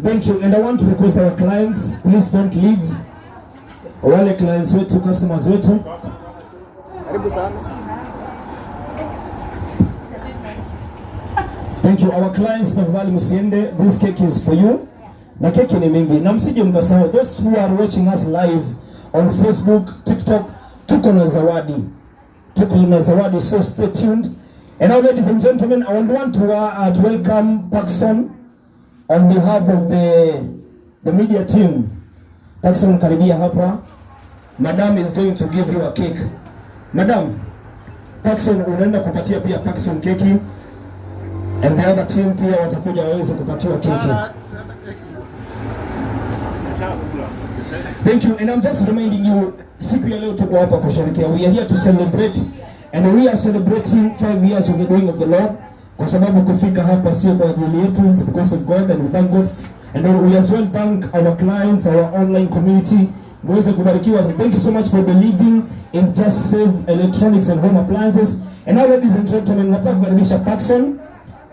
Thank you. And I want to request our clients, please don't leave. Wale clients wetu, customers wetu. Thank you. Our clients, tafadhali msiende. This cake is for you. Na keki ni mingi. Na msije mkasahau, those who are watching us live on Facebook, TikTok, tuko na zawadi. Tuko na zawadi, so stay tuned. And now, ladies and gentlemen, I would want to welcome Paxson on behalf of the media team. Paxson, karibia hapa. Madam is going to give you a cake. Madam, Paxson unaenda kupatia pia Paxson keki. And the other team pia watakuja waweze kupatiwa keki. Thank you. And I'm just reminding you, siku ya leo tuko hapa kusherehekea. We are here to celebrate, and we are celebrating 5 years of the doing of the Lord. Kwa sababu kufika hapa sio kwa ajili yetu, it's because of God, and we thank God. And we as well thank our clients, our online community. Muweze kubarikiwa. So thank you so much for believing in Just Save Electronics and Home Appliances. And now, ladies and gentlemen, nataka kukaribisha Paxson.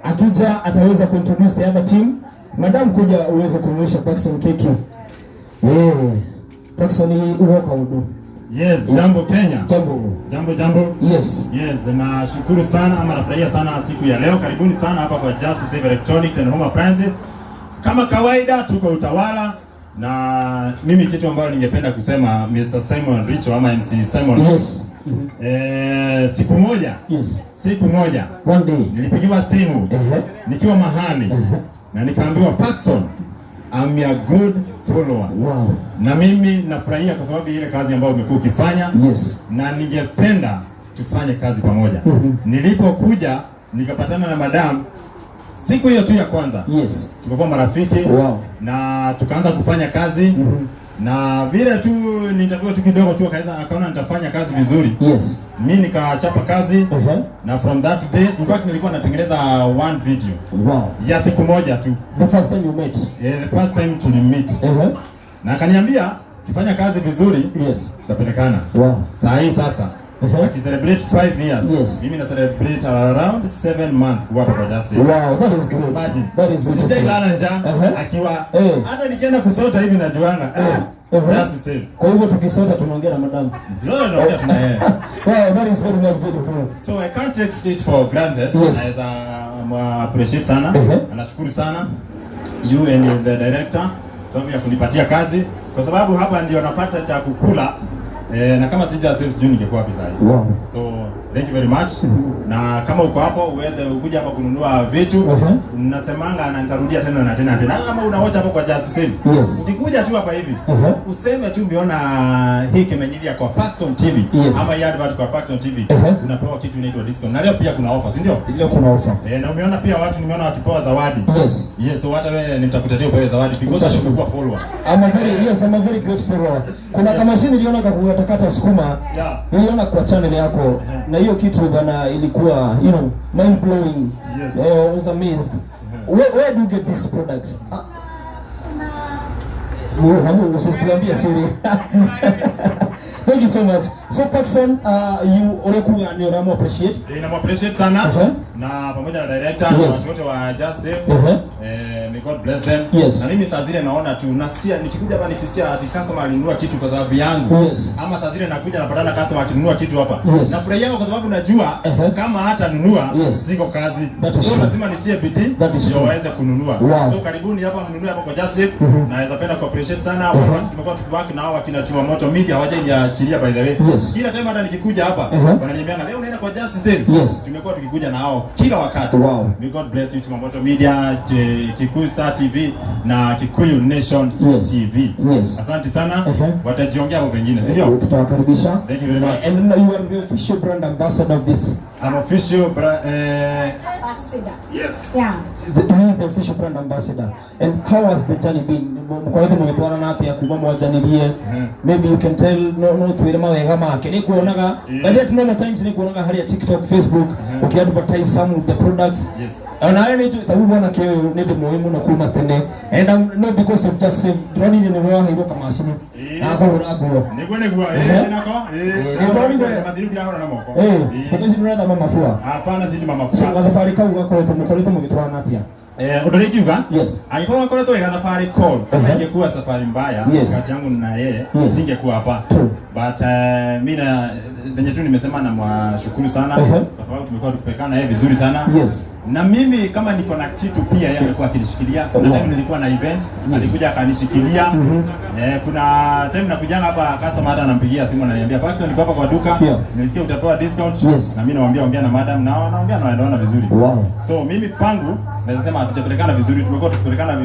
Akija ataweza kuintroduce the other team. Madam, kuja uweze kuonyesha Paxson keki. Paxson uoka udu. Yes, jambo Kenya. Jambo. Jambo, jambo. Yes. Yes, nashukuru sana ama nafurahia sana siku ya leo. Karibuni sana hapa kwa Just Save Electronics and Home Appliances. Kama kawaida tuko Utawala, na mimi kitu ambayo ningependa kusema Mr. Simon Richo ama MC Simon. Yes. Siku moja. Yes. Siku moja. One day. Nilipigiwa simu nikiwa mahali na nikaambiwa, Paxson, I'm your good follower. Wow. Na mimi nafurahia kwa sababu ile kazi ambayo umekuwa ukifanya. Yes. Na ningependa tufanye kazi pamoja. Nilipokuja nikapatana na madam siku hiyo tu ya kwanza. Yes. Tukakuwa marafiki. Wow. Na tukaanza kufanya kazi. Na vile tu nitakuwa tu kidogo tu akaona nitafanya kazi vizuri. Yes. Mimi nikachapa kazi. Na from that day, in fact nilikuwa natengeneza one video. Wow. Ya siku moja tu. The first time you met. Yeah, the first time to meet. Na akaniambia kifanya kazi vizuri, yes, tutapelekana. Wow. Saa hii sasa akicelebrate 5 years. Yes. Mimi na celebrate around 7 months kuwa hapa kwa Just. Wow, that is great. Imagine. That is beautiful. Sijailala njaa akiwa hata nikienda kusota hivi najuanga. Just Save. Kwa hivyo tukisota tunaongea na madam. No, tunaongea tuna yeye. Wow, that is very much beautiful. So I can't take it for granted. Yes. Naweza appreciate sana. Nashukuru sana you and the director sababu ya kunipatia kazi, kwa sababu hapa ndio napata cha kukula. Na kama si Just Save sijui ningekuwa wapi sasa. Wow. So thank you very much. Na kama uko hapo uweze ukuja hapa kununua vitu. Nasemanga na nitarudia tena na tena tena. Kama unaocha hapo kwa Just Save. Yes. Ukikuja tu hapa hivi. Useme tu umeona hii kimenyilia kwa Paxson TV. Yes. Ama hii advert kwa Paxson TV. Unapewa kitu inaitwa discount. Na leo pia kuna offer, si ndio? Leo kuna offer. Na umeona pia watu nimeona wakipewa zawadi. Yes. Yes, so hata wewe nitakutatia upewe zawadi because umekuwa follower. I'm a very great follower. Kuna kama mashine niliona kakukata ukikatakata sukuma, niliona kwa channel yako na hiyo kitu bana ilikuwa mind blowing. Yes. I was amazed. Where do you get these products? Hamu usituambie siri. Thank you so much. So Paxson, you orekuga ni uramu appreciate. Nina appreciate sana na pamoja na director na watu wote wa Just Save. May God bless them. Yes. Na mimi saa zile naona tu nasikia nikikuja hapa nikisikia ati customer alinunua kitu kwa sababu yangu. Yes. Ama saa zile nakuja napatana customer akinunua kitu hapa. Yes. Nafurahia kwa sababu najua kama hata nunua siko kazi. So lazima nitie bidii ndio waweze kununua. Wow. So karibuni hapa mnunue hapa kwa Just Save. Naweza penda ku appreciate sana watu tumekuwa tukiwork na hao wakina Chuma Moto Media hawajaniachilia by the way. Yes. Kila time hata nikikuja hapa wananiambia leo unaenda kwa Just Save. Yes. Tumekuwa tukikuja na hao kila wakati. Wow. May God bless you Chuma Moto Media, Kikuyu Star TV na Kikuyu Nation TV. Yes. Asante sana. Watajiongea hapo pengine, si ndio? Tutawakaribisha. Thank you very much. And you are the official brand ambassador of this. I'm official ambassador. Yes. Yeah. He is the official brand ambassador. And how has the journey been? Mkoretwo mugitwarana atia kuma mwanjanirie? Maybe you can tell no twire mawega make. Ni kuonaga. But at normal times ni kuonaga haria TikTok, Facebook, ukiadvertise some of the products. Yes. Ona ni tabu na kio ni ndimuĩ mũno kuma tene. And I'm not because of Just Save. Ndĩronire nĩ waheirwo kamacini. Na kũhũra nguo. Niguo niguo. Nako. Nĩndonire. Macini ndirahũra na moko. Tondũ ici nĩũretha mafua. Hapana, si mafua. So gathabarĩ kau gakoretwo mũkoretwo mũgĩtwarana atĩa? Ũndũ ũrĩa ingiuga, Yes. angĩkorwo akoretwo wega thabarĩ call, kama ingekuwa safari mbaya Yes. kati yangu na yeye singekuwa hapa. But mimi na venye tu nimesema na mwashukuru sana kwa sababu tumekuwa tukipekana yeye vizuri sana. Yes. Na mimi kama niko na kitu pia yeye amekuwa akinishikilia. Kuna time nilikuwa na event, alikuja akanishikilia. Kuna time nakujanga hapa customer hata anampigia simu ananiambia Paxson niko hapa kwa duka, nilisikia utapewa discount. Na mimi nawaambia ongea na madam na wanaongea na wanaona vizuri. Wow. So mimi pangu naweza sema hatujapelekana vizuri, tumekuwa tukipelekana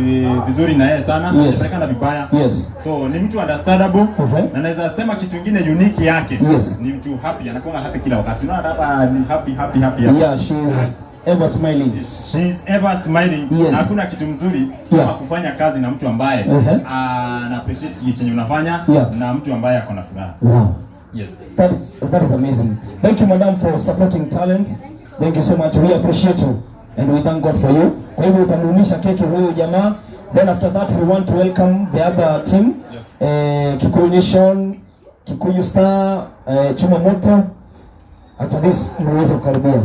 vizuri na yeye sana, hatujapelekana vibaya. Yes. So ni mtu understandable na naweza sema kitu kingine unique yake. Yes. Ni mtu happy, anakuwa happy kila wakati. Unaona hapa ni happy happy happy. Yeah, she is ever smiling. She's ever smiling. Yes. Hakuna kitu mzuri kama kufanya kazi na mtu ambaye ana appreciate chenye unafanya na mtu ambaye ako na furaha. Wow. Yes. That is amazing. Thank you madam for supporting talents. Thank you so much. We appreciate you and we thank God for you. Kwa hivyo utamuumisha keki huyu jamaa. Then after that we want to welcome the other team. Yes. Kikuyu Nation, Kikuyu Star, Chuma Moto. After this muweze kukaribia.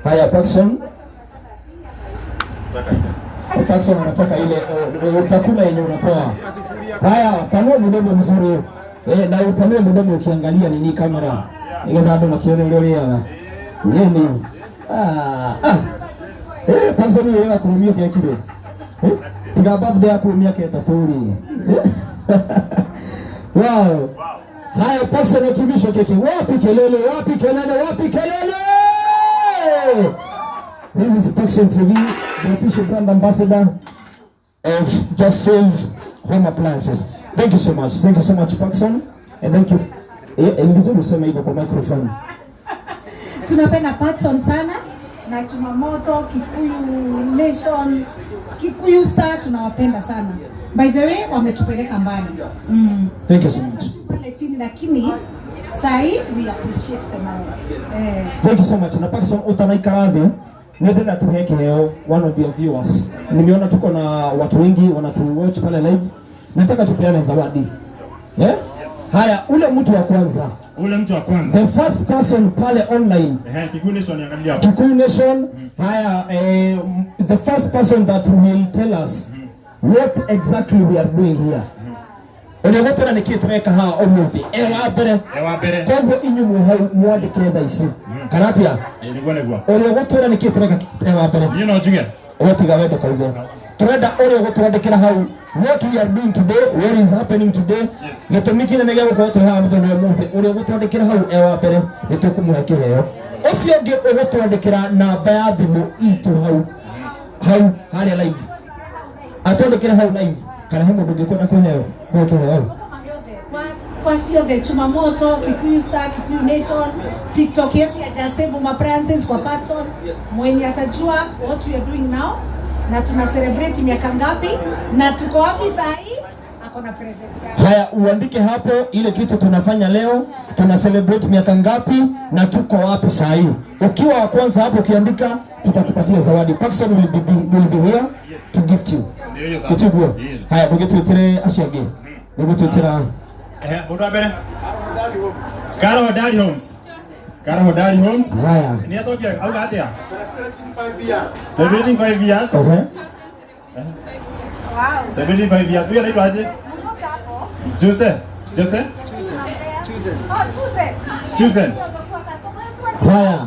Haya Paxson. Paxson anataka ile utakula yenye unapoa. Haya, panua mdomo vizuri. Na upanue mdomo ukiangalia nini kamera. Ile bado makione ile ya. Nini? Paxson yeye akurumia kile kile. Tiga birthday akurumia kile taturi. Wow. Haya Paxson akibisho keki. Wapi kelele? Wapi kelele? Wapi kelele? This is Paxson TV, the official brand ambassador of Just Save Home Appliances. Thank you so much. Thank you so much Paxson. And thank you. Ni vizuri useme hivyo kwa microphone. Tunapenda Paxson sana na Chuma Moto, Kikuyu Nation, Kikuyu Star tunawapenda sana. By the way, wametupeleka mbali. Thank you so much. Pale chini lakini sahi we appreciate them a lot. Thank you so much. Na Paxson utanaikarathi nĩndĩrenda tuhe kĩheo one of your viewers. Nimeona tuko na watu wengi wanatu watch pale live. Nataka tupeane zawadi. Yeah? Haya, ule mtu wa kwanza. Ule mtu wa kwanza. The first person pale online. Kikuyu Nation angalia hapo. Kikuyu Nation. Haya, the first person that will tell us what exactly we are doing here. Ũrĩa nĩ kĩ tũreka haha ũmũthĩ. Ewa mbere. Koguo inyuĩ mwandĩke thaa ici. Kana atĩa? Nĩguo nĩguo. Ũrĩa ũgũtwĩra nĩ kĩ tũreka ewa mbere. Niĩ no njuge. Ũgũtiga wende kauge. Tũrenda ũrĩa ũgũtwandĩkĩra hau what we are doing today, what is happening today. Gĩtũmi kĩnene gĩa gũkorwo twĩ haha mũthenya ũmũthĩ, ũrĩa ũgũtwandĩkĩra hau ewa mbere nĩ tũkũmũhe kĩheo. Ũcio ũngĩ ũgũtwandĩkĩra namba ya thimũ itũ hau. Hau harĩa live. Atwandĩkĩre hau live. Kana he mũndũ ũngĩkwenda kũheo kĩheo. Kwa ciothe Chuma Moto, Kikuyu Star, Kikuyu Nation, TikTok yetu ya Just Save Home Appliances kwa Paxson. Mwenye atajua what we are doing now na tuna celebrate miaka ngapi na tuko wapi saa hii, ako Ako na present yake. Haya, uandike hapo ile kitu tunafanya leo, tuna celebrate miaka ngapi na tuko wapi saa hii. Ukiwa wa kwanza hapo ukiandika, tutakupatia zawadi. Paxson will be here to gift you. Ndio hiyo sasa. Gĩtiguo. Yes. Haya, ndũgĩtwĩtĩre acio angĩ. Nĩgũtwĩtĩra Mũndũ wa mbere. Karo Hodari Homes. Karo Hodari Homes. Haya. Nĩ acokia auga atĩa? Celebrating 5 years. Okay. Wow. Celebrating 5 years. Huyu anaitwa aje? Jose. Jose? Oh, Tuze. Chusen. Haya.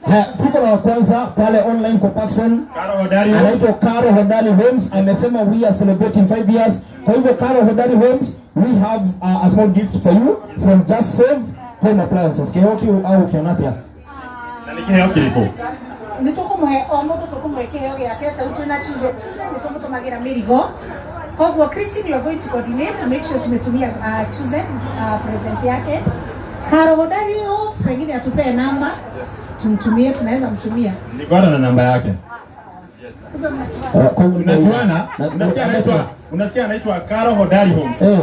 Haya, tuko na wa kwanza pale online kwa Paxson. Karo Hodari Homes. Anaitwa Karo Hodari Homes, amesema we are celebrating 5 years. Kwa hivyo Karo Hodari Homes, we have a small gift for you from Just Save Home Appliances. Kĩheo kĩu au ũkĩona atĩa? Na nĩ kĩheo kĩrĩkũ? Nĩ tũkũmũhe o mũndũ, tũkũmũhe kĩheo gĩake. Ta rĩu twĩna Tuze. Tuze nĩ tũmũtũmagĩra mĩrigo, koguo Christine, you are going to coordinate to make sure tumetumia Tuze present yake. Karo Hodari Homes, pengine atupee namba tumtumie, tunaweza mtumia. Niko na namba yake. Kumbe mnajuana. Unajuana? Unasikia anaitwa Karo Hodari Homes. Eh.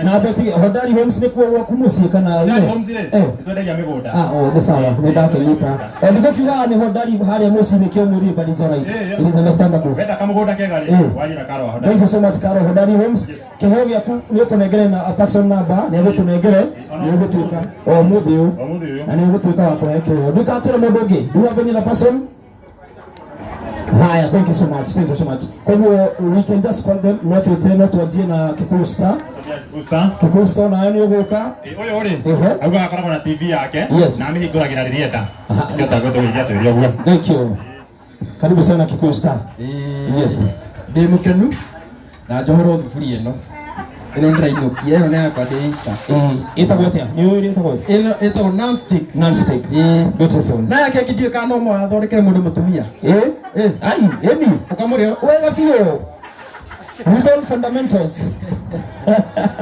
Na beti Hodari Homes nĩ kuo gwaku mũciĩ kana Hodari ile? Homes rĩ, nĩtwendagia mĩgũnda. Ah, oh, nĩ sawa, nĩ ndakĩnyita. Eh, nĩguo kiugaga nĩ Hodari harĩa mũciĩ nĩkĩo mũriĩ, but it's alright. It is understandable. Wenda kamũgũnda kega rĩ, warie na Karo Hodari. Thank you so much, Karo Hodari Homes. Kĩheo gĩaku nĩ ũkũnengere na Paxson number, nĩ egũtũnengere, nĩ ũgũtuĩka o mũthĩ ũyũ. Ũmũthĩ ũyũ. Na nĩ ũgũtuĩka wa kũhe kĩheo. Ndũgatwĩre mũndũ ũngĩ. Do you have any other person? Haya, thank you so much. Thank you so much. Kwa hivyo we can just call them, no twĩte, no twanjie na Kikuyu Star. Usa. Kikuyu Star nayo nĩ ũgũka. Ũyũ rĩ, augaga akoragwo na TV yake na amĩhingũragĩra rĩrĩa enda. Nĩkĩo tagũtũgĩria twĩre ũguo. Thank you. Karibu sana, Kikuyu Star. Yes. Ndĩ mũkenu na njohorwo thuburia ĩno ĩno ndĩrainũkia ĩno nĩ yakwa ndĩ ika. Ĩtagwo atĩa? Nĩ ũĩ ũrĩa ĩtagwo? Ĩno ĩtagwo non-stick. Non-stick. Beautiful. Na yake ĩngĩ ndiũĩ kana no mwathondekere mũndũ mũtumia. Eh? Ai, ĩni. Ũkamũrĩa wega biũ. With all fundamentals.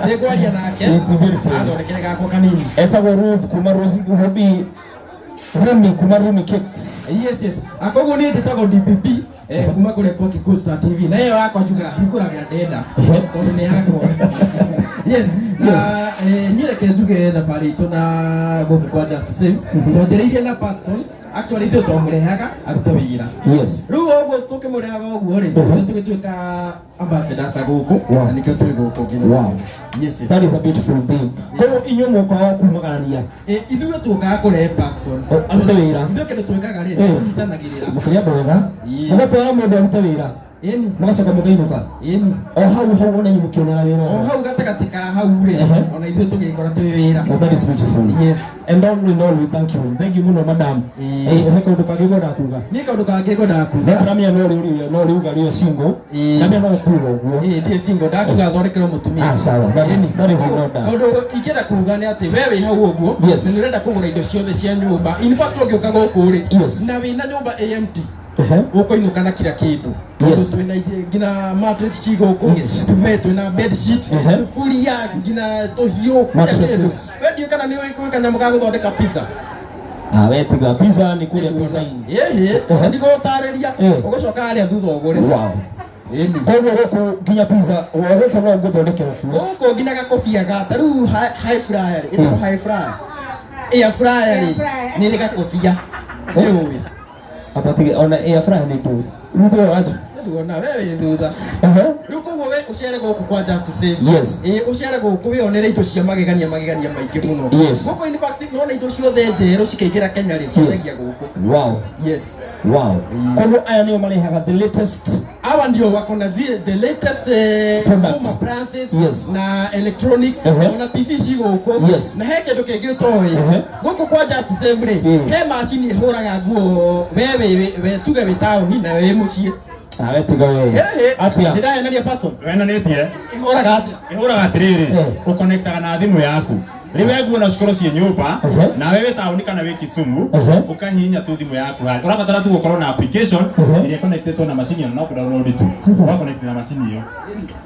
Nĩngwaria nake. Beautiful. Athondekere gakwa kanini. Etagwo Ruth kuma Rosi Ruby Rumi kuma Rumi Cakes. Yes. Akoguo niĩ njĩtagwo DPP kuma kũrĩa kwa Kikuyu Star TV, na ĩyo yakwa njugaga hingũragĩra ndenda tondũ nĩ yakwa. Yes, na niĩ reke njuge thabarĩ itũ na gũkũ kwa Just Save twanjĩrĩirie na Patson. Actually ithuĩ twamũrehaga arute wĩra. Rĩu ũguo tũkĩmũrehaga ũguo rĩ, tũgĩtuĩka ambassadors a gũkũ na nĩkĩo twĩ gũkũ nginya. Yes. That is a beautiful thing. Kwa hivyo inyuĩ mũkaga kumagarania. Ithuĩ tũkaga kũrehe Patson. Arute wĩra. Ithuĩ kĩndũ twĩkaga rĩ, tũnyitanagĩrĩra. Mũkĩrĩa andũ wega. Mũgatwara mũndũ arute wĩra. Mũgacoka mũkainũka. O hau hau ona inyuĩ mũkĩonera wĩra. O hau gatagatĩ ka hau rĩ, ona ithuĩ tũgĩkora twĩ wĩra. Oh, that is beautiful. Yes. And all in all, we thank you. Thank you mũno, madam. He kaũndũ kangĩ ngwendaga kuga? Niĩ kaũndũ kangĩ ngwendaga kuga. No ndamenya no rĩu no rĩuga rĩo single. Ndamenya no kuga ũguo. Ndiĩ single, ndakiuga thondekerwo mũtumia. Ah, sawa. That is in order. Kaũndũ ingĩenda kuga nĩ atĩ we wĩ hau ũguo na nĩ ũrenda kũgũra indo ciothe cia nyũmba, in fact ũngĩũka gũkũ rĩ na wĩna nyũmba AMT, ũkũinũka na kila kĩndũ tondũ twĩna nginya mattress ci gũkũ, duvet, twĩna bed sheet, thuburia, nginya tũhiũ, kila kĩndũ. Mattresses. We ndiũĩ kana nĩ ũĩ gwĩ kanyamũ ga gũthondeka pizza. Ah, we tiga pizza nĩ kũrĩa pizza inn. Ĩhĩ, ndigũtarĩria, ũgũcoka harĩa thutha ũgũre. Wow. Koguo gũkũ nginya pizza o gũkũ no ngũthondekerwo kuo. Gũkũ nginya gakobia ga ta rĩu high fryer rĩ, ĩtagwo high fryer, air fryer rĩ, nĩ ĩrĩ gakobia, nĩ ũĩ? Abatige ona air fryer nĩ ndũĩ. Rĩu atu. Nduona we wĩ thutha. Rĩu koguo we ũcere gũkũ kwa Just Save. Ĩ, ũcere gũkũ wĩonere indo cia magegania magegania maingĩ mũno. Gũkũ in fact nona indo ciothe njerũ cikaingĩra Kenya rĩ, ciendagia gũkũ. Wow. Koguo aya nĩo marehaga the latest. Hawa ndio wako na the latest Products. home appliances na electronics, ona TV ci gũkũ. Na he kĩndũ kĩngĩ ũtoĩ gũkũ kwa Just Save rĩ, he macini ĩhũraga nguo. We wĩ we tuge wĩ taũni na wĩ mũciĩ. Ah, we tiga we. Atĩa? Ndĩrahenania, Patson? Wenanĩtie. Ĩhũraga atĩa? Ĩhũraga atĩrĩrĩ, ũconnectaga na thimũ yaku, rĩu we nguo no cikorwo ciĩ nyũmba nawe wĩ taũni kana wĩ Kisumu, ũkahihinya tu thimũ yaku harĩa ũrabatara tu gũkorwo na application ĩrĩa connectetwo na macini ĩyo, no kũdownload tu ũgaconnect na macini ĩyo.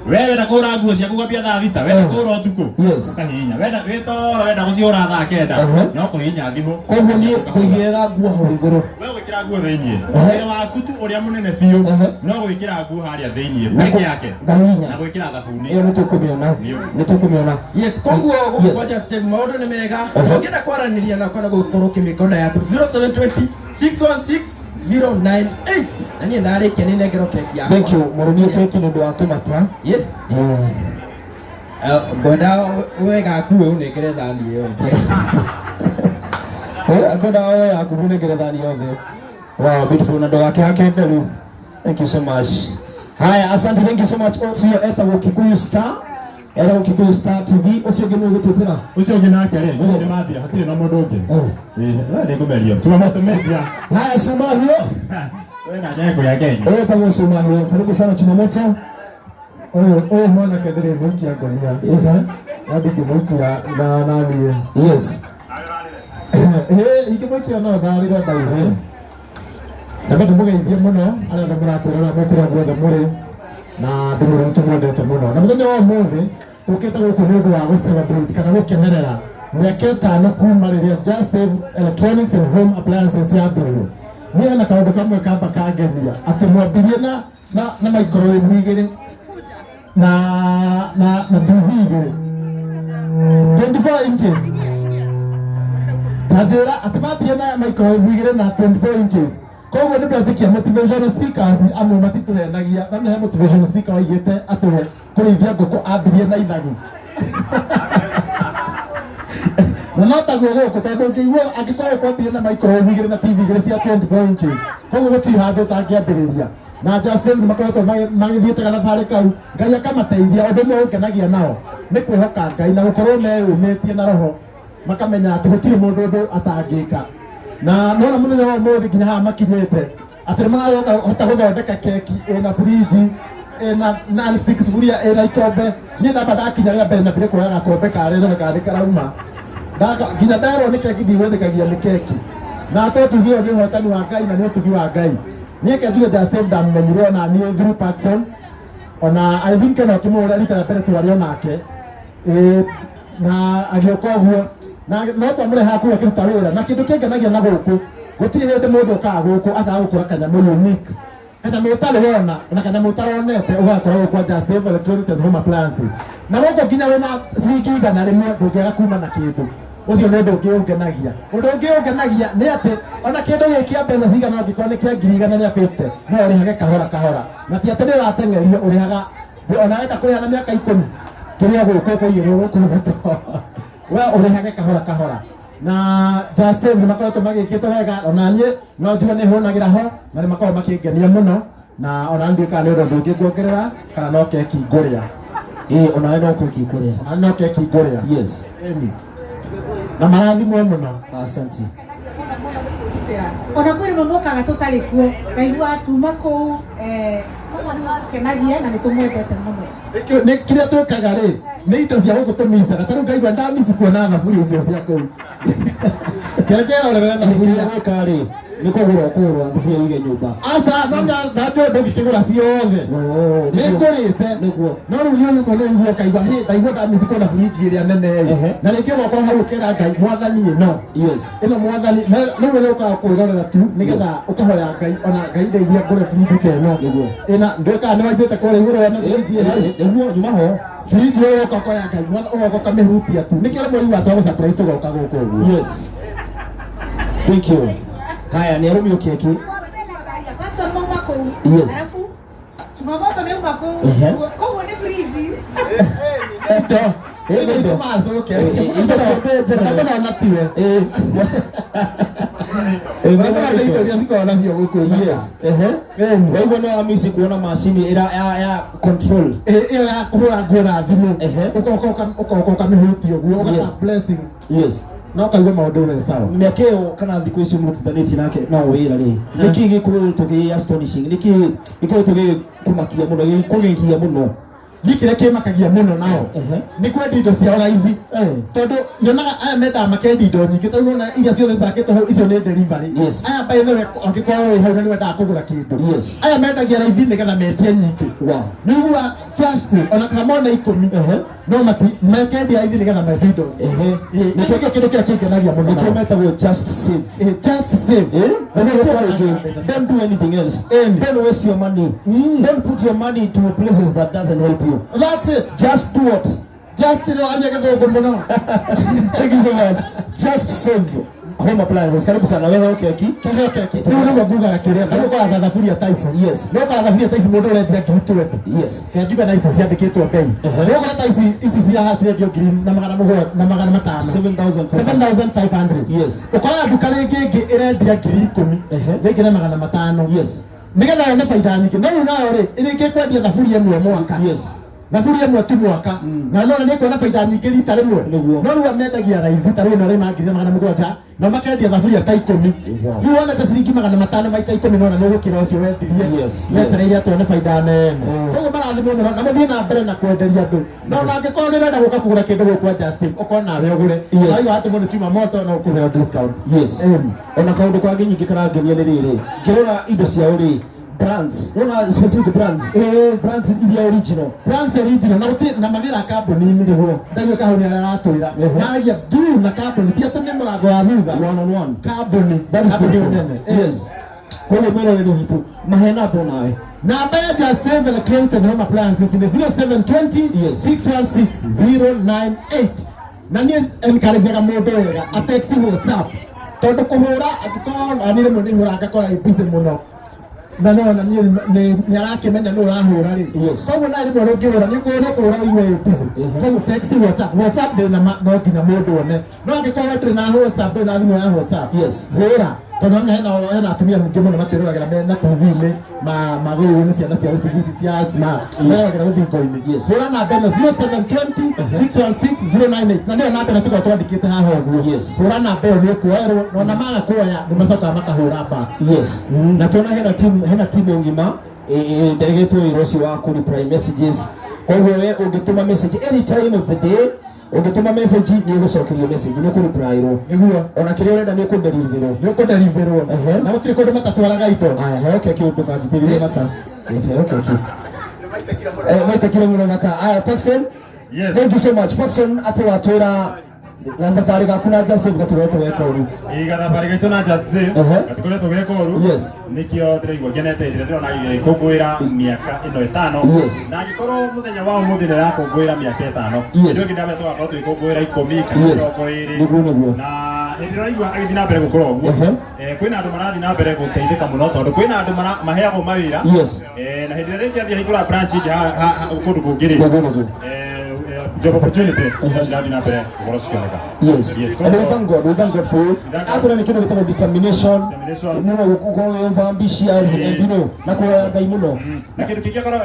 We wenda kũhũra nguo ciaku kwambia thaa 6, wenda kũhũra ũtukũ, ũkahihinya. Wenda wĩ toro, wenda gũcihũra thaa 9, no kũhihinya thimũ. Koguo niĩ kũigĩrĩra nguo hau igũrũ. We Gwĩkĩra nguo thĩinĩ. Wĩra waku tu ũrĩa mũnene biũ no gwĩkĩra nguo harĩa thĩinĩ peke yake. Ngahihinya. Na gwĩkĩra thabuni. Ĩyo nĩtũkũmĩona. Nĩtũkũmĩona. Yes, koguo gũkũ Yes. kwa Just Save maũndũ nĩ mega. Ũngĩenda kwaranĩria na kana gũkorwo ũkĩmĩka order yaku 0720 616 098. Na niĩ ndarĩkia nĩ nengerwo keki yakwa. Thank you. Mũrũmie keki nĩ ũndũ wa tũmata. Yeah. Ngwenda we gaku we ũnengere thani ĩyo. Ngwenda we yaku ũnengere thani yothe. Wow, beautiful na ndũgakĩhake nderu. Thank you so much. Haya, asante, thank you so much. Ũcio etagwo Kikuyu Star. Etagwo Kikuyu Star TV. Ũcio ũngĩ nĩ ũgũtwĩtĩra? Ũcio ũngĩ nake rĩ, nĩ mathira, hatirĩ na mũndũ ũngĩ. Ĩĩ, we nĩ ngũmerio. Tuma media. Haya, Cuma Hiũ. We na nyengo ya Kenya. Ũyũ etagwo Cuma Hiũ. Karibu sana Chumamoto. Ũyũ ũyũ mwanake ndĩrĩmũikia ngonia na ndingĩmũikia na naniĩ. Yes. Ĩĩ ingĩmũikia no ndarĩre ndaihe. Na ndĩmũgeithie mũno arĩa othe mũratwĩrora mwĩ kũrĩa guothe mũrĩ na ndĩmwĩre nĩtũmwendete mũno. Na mũthenya wa ũmũthĩ tũkĩte gũkũ nĩ ũndũ wa gũ celebrate kana gũkenerera mĩaka ĩtano kuma rĩrĩa Just Save Electronics and Home Appliances yambĩrĩirio. Niĩ hena kaũndũ kamwe kamba kangenia atĩ mwambirie na na na microwave igĩrĩ na na na TV igĩrĩ 24 inches ta njĩra atĩ mambie na microwave igĩrĩ na 24 inches koguo nĩ ndetĩkia motivational speakers amwe matitũhenagia na he motivational speaker waigĩte atĩ we kũrĩithia ngũkũ ambirie na ithagu na no taguo gũkũ tondũ ũngĩigua angĩkorwo kwambirie na microwave igĩrĩ na TV igĩrĩ cia 24 inches koguo gũtirĩ handũ ũtangĩambĩrĩria na Just Save nĩ makoretwo magĩthiĩte gathabarĩ kau Ngai akamateithia. Ũndũ ũmwe ũngenagia nao nĩ kwĩhoka Ngai na gũkorwo meyũmĩtie na roho makamenya atĩ gũtirĩ mũndũ ũndũ atangĩka na nona mũthenya wa ũmũthĩ nginya haha makinyĩte atĩ nĩ marahota gũthondeka keki ĩna burinji ĩna non-stick sufuria ĩna ikombe. Niĩ ndamba ndakinya rĩa mbere nyambire kuoya gakombe karĩa nyone kana nĩ karauma. Nginya nderwo nĩ keki ndigwĩtĩkagia nĩ keki na to tuge ũyũ nĩ ũhotani wa Ngai na nĩ ũtugi wa Ngai. Niĩ ke njuge Just Save ndamenyire ona niĩ through Paxson ona I think ona ũkĩmũhũra rita rĩa mbere twarĩ onake. Ĩĩ, na agĩũka ũguo na no twamũrehaga kũu akĩruta wĩra na kĩndũ kĩngenagia na gũkũ gũtirĩ hĩndĩ mũndũ ũkaga gũkũ akaga gũkũra kanyamũ unique kanyamũ ũtarĩ wona na kanyamũ ũtaronete ũgakora gũkũ kwa Just Save Electronics and Home Appliances na gũkũ nginya wĩna ciringi 100 ndũngĩaga kuma na kĩndũ. Ũcio nĩ ũndũ ũngĩ ũngenagia. Ũndũ ũngĩ ũngenagia nĩ atĩ ona kĩndũ gĩkĩ kĩa mbeca cigana angĩkorwo nĩ kĩa ngiri igana rĩa 50 no ũrĩhage kahora kahora na ti atĩ nĩ ũrateng'erio ũrĩhaga ona wenda kũrĩha na mĩaka 10 kĩrĩa gũkũ ũkũigĩrwo gũkũ thoko we ũrĩhage kahora kahora na Just Save nĩ makoretwo magĩkĩte wega ona niĩ no njuge nĩ hũnagĩra ho na nĩ makoragwo makĩngenia mũno na ona ndiũĩ kana nĩ ũndũ ũngĩ nguongerera kana no keki ngũrĩa. Ĩĩ, ona we no keki ngũrĩa. Ona no keki ngũrĩa. Yes. Ĩni. Na marathimwo mũno. Asante. Ona kwĩ rĩmwe mokaga tũtarĩ kuo ngaigua tuma kũu, koguo nĩ matũkenagia na nĩ tũmwendete mũno. Nĩ kĩrĩa twĩkaga rĩ nĩ indo cia gũkũ tũmicaga ta rĩu ngaigua ndamici kuona thaburia icio cia kũu. Kengerorere thaburia. Kĩrĩa gwĩka rĩ nĩ kũgũra ũkũgũra thaburia ũige nyũmba. Aca, no ndambia ũndũ ũngĩkĩgũra ciothe. Nĩ ngũrĩte. Nĩguo. No rĩu nĩ ũyũ nĩ ũigua ũkaigua, hĩ, ndaigua ndamici kuona burinji ĩrĩa nene ĩ. Na rĩngĩ ũgoka hau ũkera Ngai, mwathani ĩno. Yes. Ĩno mwathani, rĩu nĩ ũkaga kwĩrorera tu nĩgetha ũkahoya Ngai, ona Ngai ndeithia ngũre burinji ta ĩno. Nĩguo. Ĩna, ndũĩ kana nĩ waithĩte kũrĩa igũrũ wone burinji ĩ hau. Nĩguo, nyuma ho. Burinji ĩyo ũgoka ũkoya Ngai, ũgoka ũkamĩhutia tu. Nĩkĩo rĩmwe ũiguaga twa gũ-surprise tũgoka gũkũ ũguo. Yes. Thank you. Haya, nĩ arũmio keki. Paxson mauma kũu. Yes. Alafu Chumamoto nĩ auma kũu. Koguo nĩ fridge. Indo. Indo indo macoke. Indo ciothe njega. Na mũno na tiwe. Na mũno nĩ indo iria cikoragwo nacio gũkũ. Yes. Waigua nĩ wamici kuona macini ĩra ya control. Ĩyo ya kũhũra nguo na thimũ. Ũgoka ũkamĩhutia ũguo, ũgata Yes. blessing. Yes. Na ũkaigua maũndũ me sawa. Mĩaka ĩyo kana thikũ icio mũrutithanĩtie nake no wĩra rĩ. Nĩkĩ gĩkoretwo gĩ astonishing? Nĩkĩ gĩkoretwo gĩkũmakia mũno, gĩkũgegĩa mũno? Niĩ kĩrĩa kĩmakagia mũno nao nĩ kwendia indo ciao raithi. Tondũ nyonaga aya mendaga makendia indo nyingĩ, tondũ nĩwona iria ciothe cibangĩtwo hau icio nĩ delivery. Yes. Aya by the way, angĩkorwo wĩ hau na nĩwendaga kũgũra kĩndũ. Yes. Aya mendagia raithi nĩgetha mendie nyingĩ. Wow. Nĩũiguaga flash sale, ona kana mona 10. No mati mekendia ithi nĩgetha mendie indo. Nĩkĩo kĩo kĩndũ kĩrĩa kĩngenagia mũno. Nĩkĩo metagwo just save. Just save. Na nĩkĩo rĩngĩ, don't do anything else. Don't waste your money. Don't put your money to places that doesn't help you. That's it. Just do what? Just no aria gĩthũngũ mũno. Thank you so much. Just Save Home Appliances. Karibu sana wewe keki. Kĩheo keki. Rĩu nĩguo ngugaga kĩrĩa ta rĩu ũkoraga thaburia ta ici. Yes. No ũkoraga thaburia ta ici mũndũ ũrendia 20,000. Yes. Kenjuga na ici ciandĩkĩtwo bei. Rĩu ũkora ta ici ici cia haha cirendio ngiri na magana mũgwanja na magana matano. 7,500. 7,500. Yes. Ũkoraga nduka rĩngĩ ĩngĩ ĩrendia 10,000. Rĩngĩ na magana matano. Yes. Nĩgetha yone baida nyingĩ. No rĩu nayo rĩ ĩrĩkĩ kwendia thaburia ĩmwe mwaka. Yes. Thaburia ĩmwe tu mwaka. Na nona nĩ kuona baida nyingĩ rita rĩmwe. No rĩu amendagia raithi ta rĩu ĩno rĩ 700,000 na makendia thaburia ta 10. Rĩu wonete ciringi 500 maita 10 nona nĩ ũgũkĩra ũcio wendirie. Yes. Wetereire atĩ one baida nene. Koguo marathimwo mũno na mũthiĩ na mbere na kwenderia andũ. No ona angĩkorwo nĩ ũrenda gũka kũgũra kĩndũ gũkũ kwa Justin, ũkorwo nawe ũgũre. Yes. Na waigua atĩ mũndũ chuma moto no ũkũheo discount. Yes. Ona kaũndũ kangĩ nyingĩ karangenia nĩ rĩrĩ. Ngĩrora indo ciao rĩ, brands. Nona specific brands. Brands iria original. Brands original na gũtirĩ na magĩra kambuni-inĩ nĩguo. Ndaigua kahũni arĩa aratwĩra. Maragia ndu na kambuni ti atĩ nĩ mũrango wa thutha. One on one. Kambuni. That is Kambuni beautiful. nene. Yes. Koguo mwĩroreri witũ mahe namba nawe. Namba ya Just Save Electronics and Home Appliances ni 0720 616 098. Na niĩ encourageaga mũndũ wega atext WhatsApp tondũ kũhũra angĩkorwo na niĩ rĩmwe nĩ hũraga ngakora ĩ busy mũno na no na niĩ nĩ arakĩmenya nũ ũrahũra rĩ. Koguo na rĩmwe ũngĩhũra nĩ ũkũhũra ũigue ĩ busy. Koguo text WhatsApp. WhatsApp ndĩrĩ na no nginya mũndũ one. No angĩkorwo ndũrĩ na WhatsApp, ndũrĩ na thimũ ya WhatsApp. Yes. Hũra. Tondũ ona hena atumia mũingĩ mũno matwĩroragĩra me na TV-inĩ magũrĩirwo nĩ ciana ciao TV ici cia smart. Meroragĩra rũthingo-inĩ. Hũra namba ĩno 0720 616 098 na nĩyo namba ĩno tũkoragwo twandĩkĩte haha ũguo. Yes. Hũra namba ĩyo nĩ ũkuoerwo na ona maga kuoya nĩ macokaga makahũra back. Yes. Na tuona hena team ng'ima ndegetwo wĩra ũcio wa kũ reply messages. Koguo we ũngĩtũma message any time of the day, ũngĩtũma message nĩ ũgũcokerio message, nĩ ũkũreplywo. Nĩguo. Ona kĩrĩa ũrenda nĩ ũkũdeliverwo. Nĩ ũkũdeliverwo. Na gũtirĩ kũndũ matatwaraga indo. Aya, heo keki ndũkanjitĩrĩrie mata. Heo keki. Maitakire mũno mata. Aya, Paxson. Yes. Thank you so much. Paxson atĩ watwĩra na thabarĩ gaku na Just Save gatigoretwo ge koru. Ĩ gathabarĩ gaitũ na Just Save gatikoretwo ge koru. Yes. Nĩkĩo ndĩraigua ngenete hĩndĩ ĩrĩa ndĩrona gĩgĩkũngũĩra mĩaka ĩno ĩtano. Yes. Na angĩkorwo mũthenya wa ũmũthĩ nĩ ĩrakũngũĩra mĩaka ĩtano. Yes. Hĩndĩ ĩyo ĩngĩ ndamenya tũgakorwo tũgĩkũngũĩra 10 kana Yes. 20. Nĩguo nĩguo. Na hĩndĩ ĩrĩa ũraigua agĩthiĩ na mbere gũkũra ũguo. Kwĩna andũ marathiĩ na mbere gũteithĩka mũno tondũ kwĩna andũ maheagwo mawĩra. Yes. Na hĩndĩ ĩrĩa rĩngĩ athiĩ ahingũra branch ĩngĩ kũndũ kũngĩ rĩ. Nĩguo nĩguo. Job opportunity cirathiĩ na mbere gũkorwo cikĩoneka. Yes. Yes. And we thank God, we thank God for you. Atũra nĩ kĩndũ gĩtagwo determination. Mũno gũkorwo wĩ ambitious and you know, na kũhoya Ngai mũno. Na kĩndũ kĩngĩ akorwo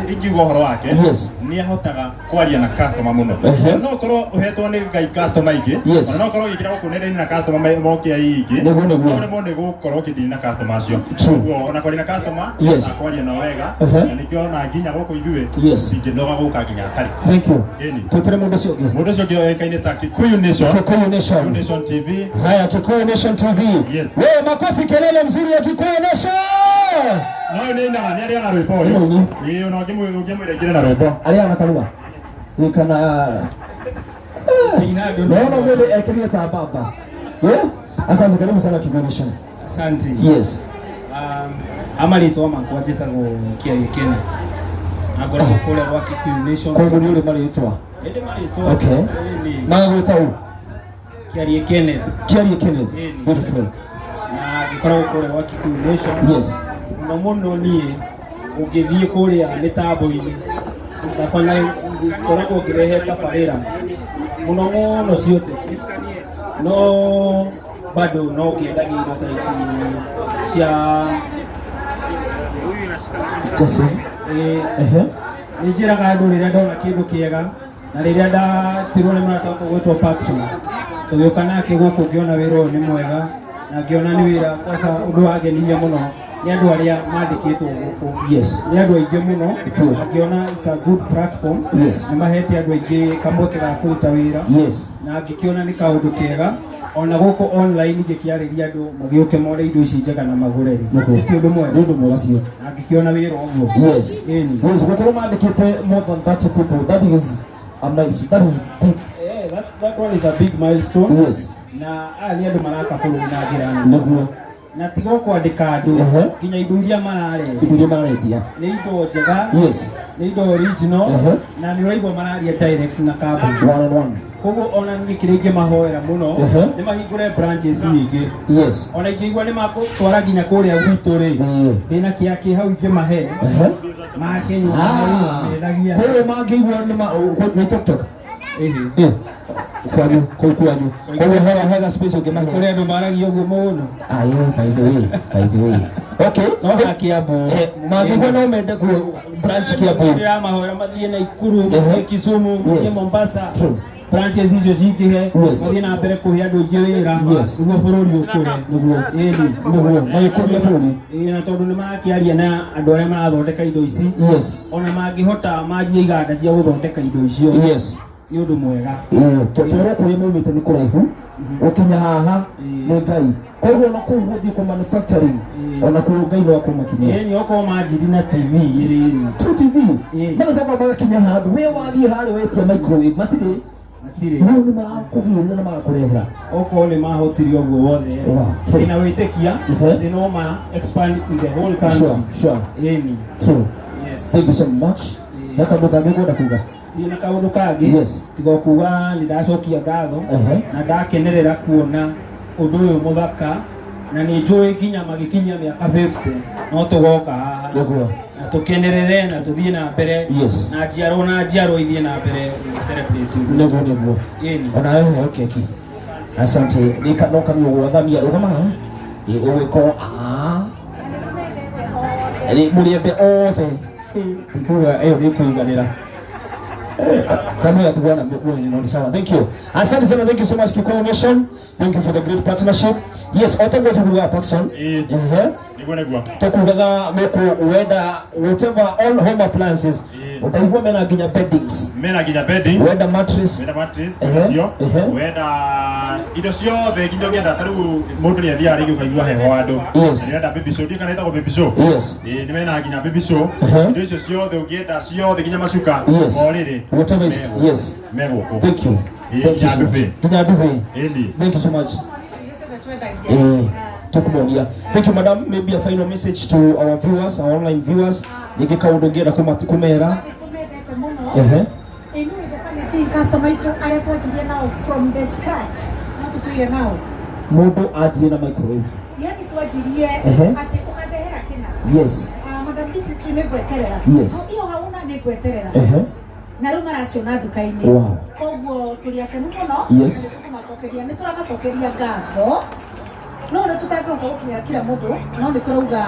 ingiuga ũhoro wake Yes. nĩ ahotaga kwaria na customer mũno. No ũkorwo ũhetwo nĩ Ngai customer aingĩ. Yes. Ona no ũkorwo ũgĩkĩra gũkũ nenda-inĩ na customer moke aingĩ. Nĩguo, nĩguo. No ũremwo nĩ gũkorwo ũkĩdeal na customer acio. True. Koguo ona kwaria na customer Yes. na kwaria nao wega. Na nĩkĩo ona nginya gũkũ ithuĩ Yes. ingĩnoga gũka nginya atarĩ. Thank you. Ĩni. Twetere mũndũ ũcio ũngĩ. Mũndũ ũcio ũngĩ oĩkaine ta Kikuyu Nation. Kikuyu Nation. Kikuyu Nation TV. Haya, Kikuyu Nation TV. Yes. Wewe makofi kelele mzuri ya Kikuyu Nation. No nĩ ainaga, nĩ arĩaga rwĩmbo ũyũ. Ĩĩ, ona ũngĩmwĩra aingĩre na rwĩmbo. Arĩaga na kanua. Ĩ kana naona mwele ekĩrire ta baba. Yeah? Asante, karibu sana Kikuyu Nation. Asante. Yes. Amarĩtwa makwa njĩtagwo Kĩarie Kenneth. Na ngoragwo kũrĩa gwa Kikuyu Nation. Koguo nĩ ũrĩ marĩtwa. Ĩndĩ marĩtwa. Okay. Ĩni. Magwĩta ũ? Kĩarie Kenneth. Kĩarie Kenneth. Ĩni. Beautiful. Na ngĩkoragwo kũrĩa gwa Kikuyu Nation. Yes. Mũno mũno niĩ ũngĩthiĩ kũrĩa mĩtambo-inĩ tabana ngoragwo ngĩrehe tabarĩra mũno mũno ciothe no bado no ngĩendagia indo ta ici cia Joseph. Nĩ njĩraga andũ rĩrĩa ndona kĩndũ kĩega na rĩrĩa ndatirwo nĩ mũrata wakwa gwĩtwo Paxson tũgĩũka nake gũkũ ngĩona wĩra ũyũ nĩ mwega na ngĩona nĩ wĩra kwanza ũndũ wangenirie mũno nĩ andũ arĩa mandĩkĩtwo gũkũ. Yes. Nĩ andũ aingĩ mũno. True. Na ngĩona it's a good platform. Yes. Nĩ mahete andũ aingĩ kamweke ga kũruta wĩra. Yes. Na ngĩkĩona nĩ kaũndũ kega ona gũkũ online ngĩkĩarĩria andũ magĩũke more indo ici njega na magũre rĩ. Nĩguo. Ti ũndũ mwega. Nĩ ũndũ mwega biũ. Na ngĩkĩona wĩra ũguo. Yes. Ĩni. Yes, gũkorwo mandĩkĩte more than 30 people. That is A milestone. That is big. Eh, that one is a big milestone. Yes. Na aya nĩ andũ maraka bũrũri na njĩra nene. Nĩguo. Na tiga o kwandĩka andũ, nginya indo iria mararehe. Indo iria marendia. Nĩ indo njega. Yes. Nĩ indo original. Na nĩ ũraigua mararia direct na kambuni. One on one. Koguo ona niĩ kĩrĩa ingĩmahoera mũno nĩ mahingũre branches nyingĩ. Yes. Ona ingĩigua nĩ makũtwara nginya kũrĩa gwitũ rĩ, ndĩna kĩa kĩ hau ingĩmahe. Make nyũmba Ah. methagia. Koguo mangĩigua nĩ nĩ TikTok. Eh. Kwanyu, kũu kwanyu. Koguo hega hega space ũngĩmahe. Kũrĩ andũ maragia ũguo mũno. Ayo, by the way, by the way. Okay. No ha Kiambu. Eh, mangĩigua no mende kuo branch Kiambu. Ndĩramahoera mathiĩ Naikuru, mathiĩ Kisumu, mathiĩ Mombasa. True. Branches icio cingĩhe, Yes. mathiĩ na mbere kũhe andũ aingĩ wĩra, Yes. nĩguo bũrũri ũkũre. Nĩguo. Ĩni. Nĩguo, magĩkũria bũrũri. Ĩĩ, na tondũ nĩ marakĩaria na andũ arĩa marathondeka indo ici. Yes. Ona mangĩhota manjie iganda cia gũthondeka indo icio. Yes. Nĩ ũndũ mwega. Twĩrwo kũrĩa maumĩte nĩ kũraihu gũkinya haha nĩ Ngai, koguo ona kũu gũthiĩ kũ manufacturing, ona kũu Ngai no akũmakinyia. Ĩni, okorwo manjiri na TV ĩrĩ. True TV magacoka magakinya handũ we wathiĩ harĩa wetia microwave matirĩ. Matirĩ. No nĩ marakũgĩrĩra na magakũrehera. Okorwo nĩ mahotire ũguo wothe, Wow. ndĩna wĩtĩkia atĩ no ma expand in the whole country. Sure, sure. Ĩni. True. Yes. Thank you so much. He kaũndũ kangĩ ũkwenda kuga? Ndĩ na kaũndũ kangĩ. Yes. Tiga kuga nĩ ndacokia ngatho na ndakenerera kuona ũndũ ũyũ mũthaka, na nĩ njũĩ nginya magĩkinyia mĩaka 50 no tũgoka haha Nĩguo. Na tũkenerere na tũthiĩ na mbere. Yes. Na njiarwo na njiarwo ithiĩ na mbere celebrate. Nĩguo, nĩguo. Ĩni. Ona wewe heo keki. Asante. Nika no kanua gwathamia rũgama haha. Ũgwĩko a nĩ mũrĩembe othe ndikuga ĩyo nĩ kũiganĩra kamwe tugwana mwene no ni sawa. Thank you, asante sana. Thank you so much, Kikuyu Nation. Thank you for the great partnership. Yes, otoguo tukugaga Paxson. Ehe. Nĩguo, nĩguo. Tukugaga muku wenda whatever, all home appliances, utaigua mena nginya beddings. Mena nginya beddings. Wenda mattress. Wenda mattress. Ehe, Cio. Ehe. Wenda indo ciothe nginya ũngĩenda, ta rĩu mũndũ nĩ athiaga rĩngĩ ũkaigua heho andũ. Yes. Na nĩũrenda baby show, ndiũĩ kana ĩtagwo baby show. Yes. Ĩĩ, nĩ mena nginya baby show. Indo icio ciothe ũngĩenda ciothe, nginya macuka. Yes. Morĩrĩ. Whatever is, yes. Me gũkũ. Thank you. Ĩĩ, Thank you nginya so much. ndubi. Nginya ndubi. Ĩni. Thank you so much. Eh, tukumonia. Thank you, madam. Maybe a final message to our viewers, our online viewers. Ningĩ kaũndũ ũngĩenda kũmera. Ehe. Anyway, the funny thing, customer itũ arĩa twanjirie nao from the scratch no tũtũire nao. Mũndũ anjie na microwave. Yani twanjirie atĩ ũkandehera kĩna. Yes. Ah, madam Beatrice, nĩ ngweterera. Yes. No, iyo hauna nĩ ngweterera. Na rĩu maraciona nduka-inĩ. Koguo tũrĩ akenu mũno. Yes. Nĩ tũkũmacokeria, nĩ tũramacokeria ngatho, no nĩ tũtangĩhota gũkinyĩra kila mũndũ, no nĩ tũrauga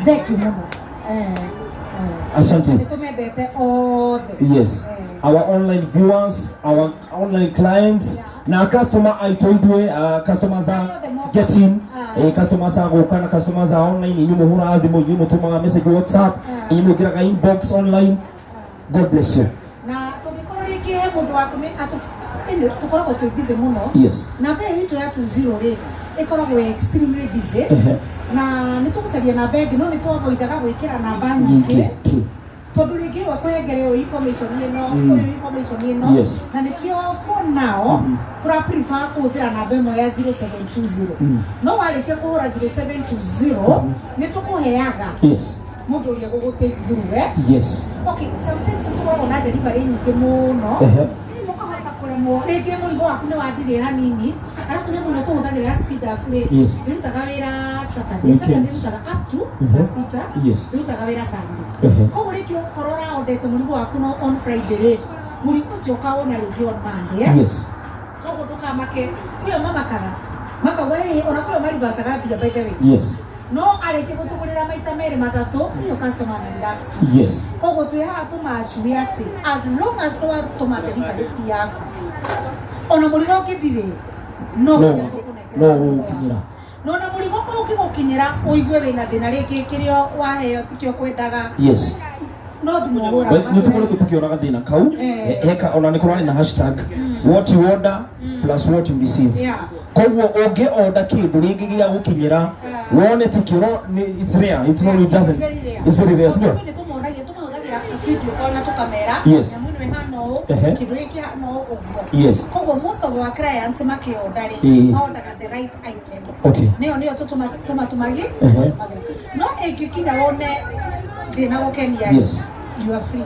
thank you mũno. Eh. Asante. Nĩ tũmendete othe. Yes. Our online viewers, our online clients, na customer aitũ ithuĩ, customers a get in, customers a gũka na customers a online, inyuĩ mũhũraga thimũ, inyuĩ mũtũmaga message WhatsApp, inyuĩ mũingĩraga inbox online. God bless you. Na tũngĩkorwo rĩngĩ he mũndũ wa kũmĩ ĩno tũkoragwo twĩ busy mũno. Yes. Namba ĩyo itũ ya 20 rĩ ĩkoragwo ĩ extremely busy. Na nĩ tũgũcaria namba ĩngĩ, no nĩ tũavoidaga gwĩkĩra namba nyingĩ. Nyingĩ. True. Tondũ rĩngĩ ũyũ akũhengere ũyũ information ĩno, ũyũ information ĩno. Yes. Na nĩkĩo for now tũra prefer kũhũthĩra namba ĩno ya 0720. No warĩkia kũhũra 0720 nĩ tũkũheaga mũndũ ũrĩa gũgũtake through, eh? Yes. Okay, sometimes tũkoragwo na delivery nyingĩ mũno. Rĩu mũkahota kũremwo rĩngĩ mũrigo waku nĩ wandirĩ hanini, arabu nyamũ ĩno tũhũthagĩra ya speed up rĩ, ĩrutaga wĩra Saturday. Weekend. Saturday ĩrutaga up to saa 6. Ĩrutaga wĩra Sunday. Koguo rĩngĩ ũkorwo ũraondete mũrigo waku no on Friday rĩ, mũrigo ũcio ũkawona rĩngĩ on Monday, eh? Yes. Koguo ndũkamake, kwĩyo mamakaga makauga ĩ ona kwĩyo marivacaga mbia, by the way. No arĩkia gũtũgũrĩra maita merĩ matatũ, iyo customer na relax tu. Koguo twĩ haha tũmacure atĩ as long as nĩwatũma delivery fee yaku, ona mũrigo ũngĩndirĩ no No nginya tũkũnengere. No gũgũkinyĩra. No na mũrigo ũngĩgũkinyĩra ũigue wĩna thĩna, rĩngĩ kĩrĩa waheo tikĩo kwendaga, no thimũ ũhũraga. Nĩ tũkoretwo tũkĩona gathĩna kau. Heka ona nĩ kũrarĩ na hashtag what you order plus what you receive. Koguo ũngĩ order kĩndũ rĩngĩ gĩa gũkinyĩra wone tikĩo, no it's rare, it's not, it doesn't, it's very rare, sindio? Nĩ tũmonagia, tũmahũthagĩra video call na tũkamera nyamũ ĩno ĩhana ũũ, kĩndũ gĩkĩ kĩhana ũũ ũguo. Koguo most of our clients makĩorder rĩ, maordaga the right item. Nĩyo nĩyo tũmatũmagĩ no ĩngĩkinya wone ndĩna gũkenia rĩ, you are free.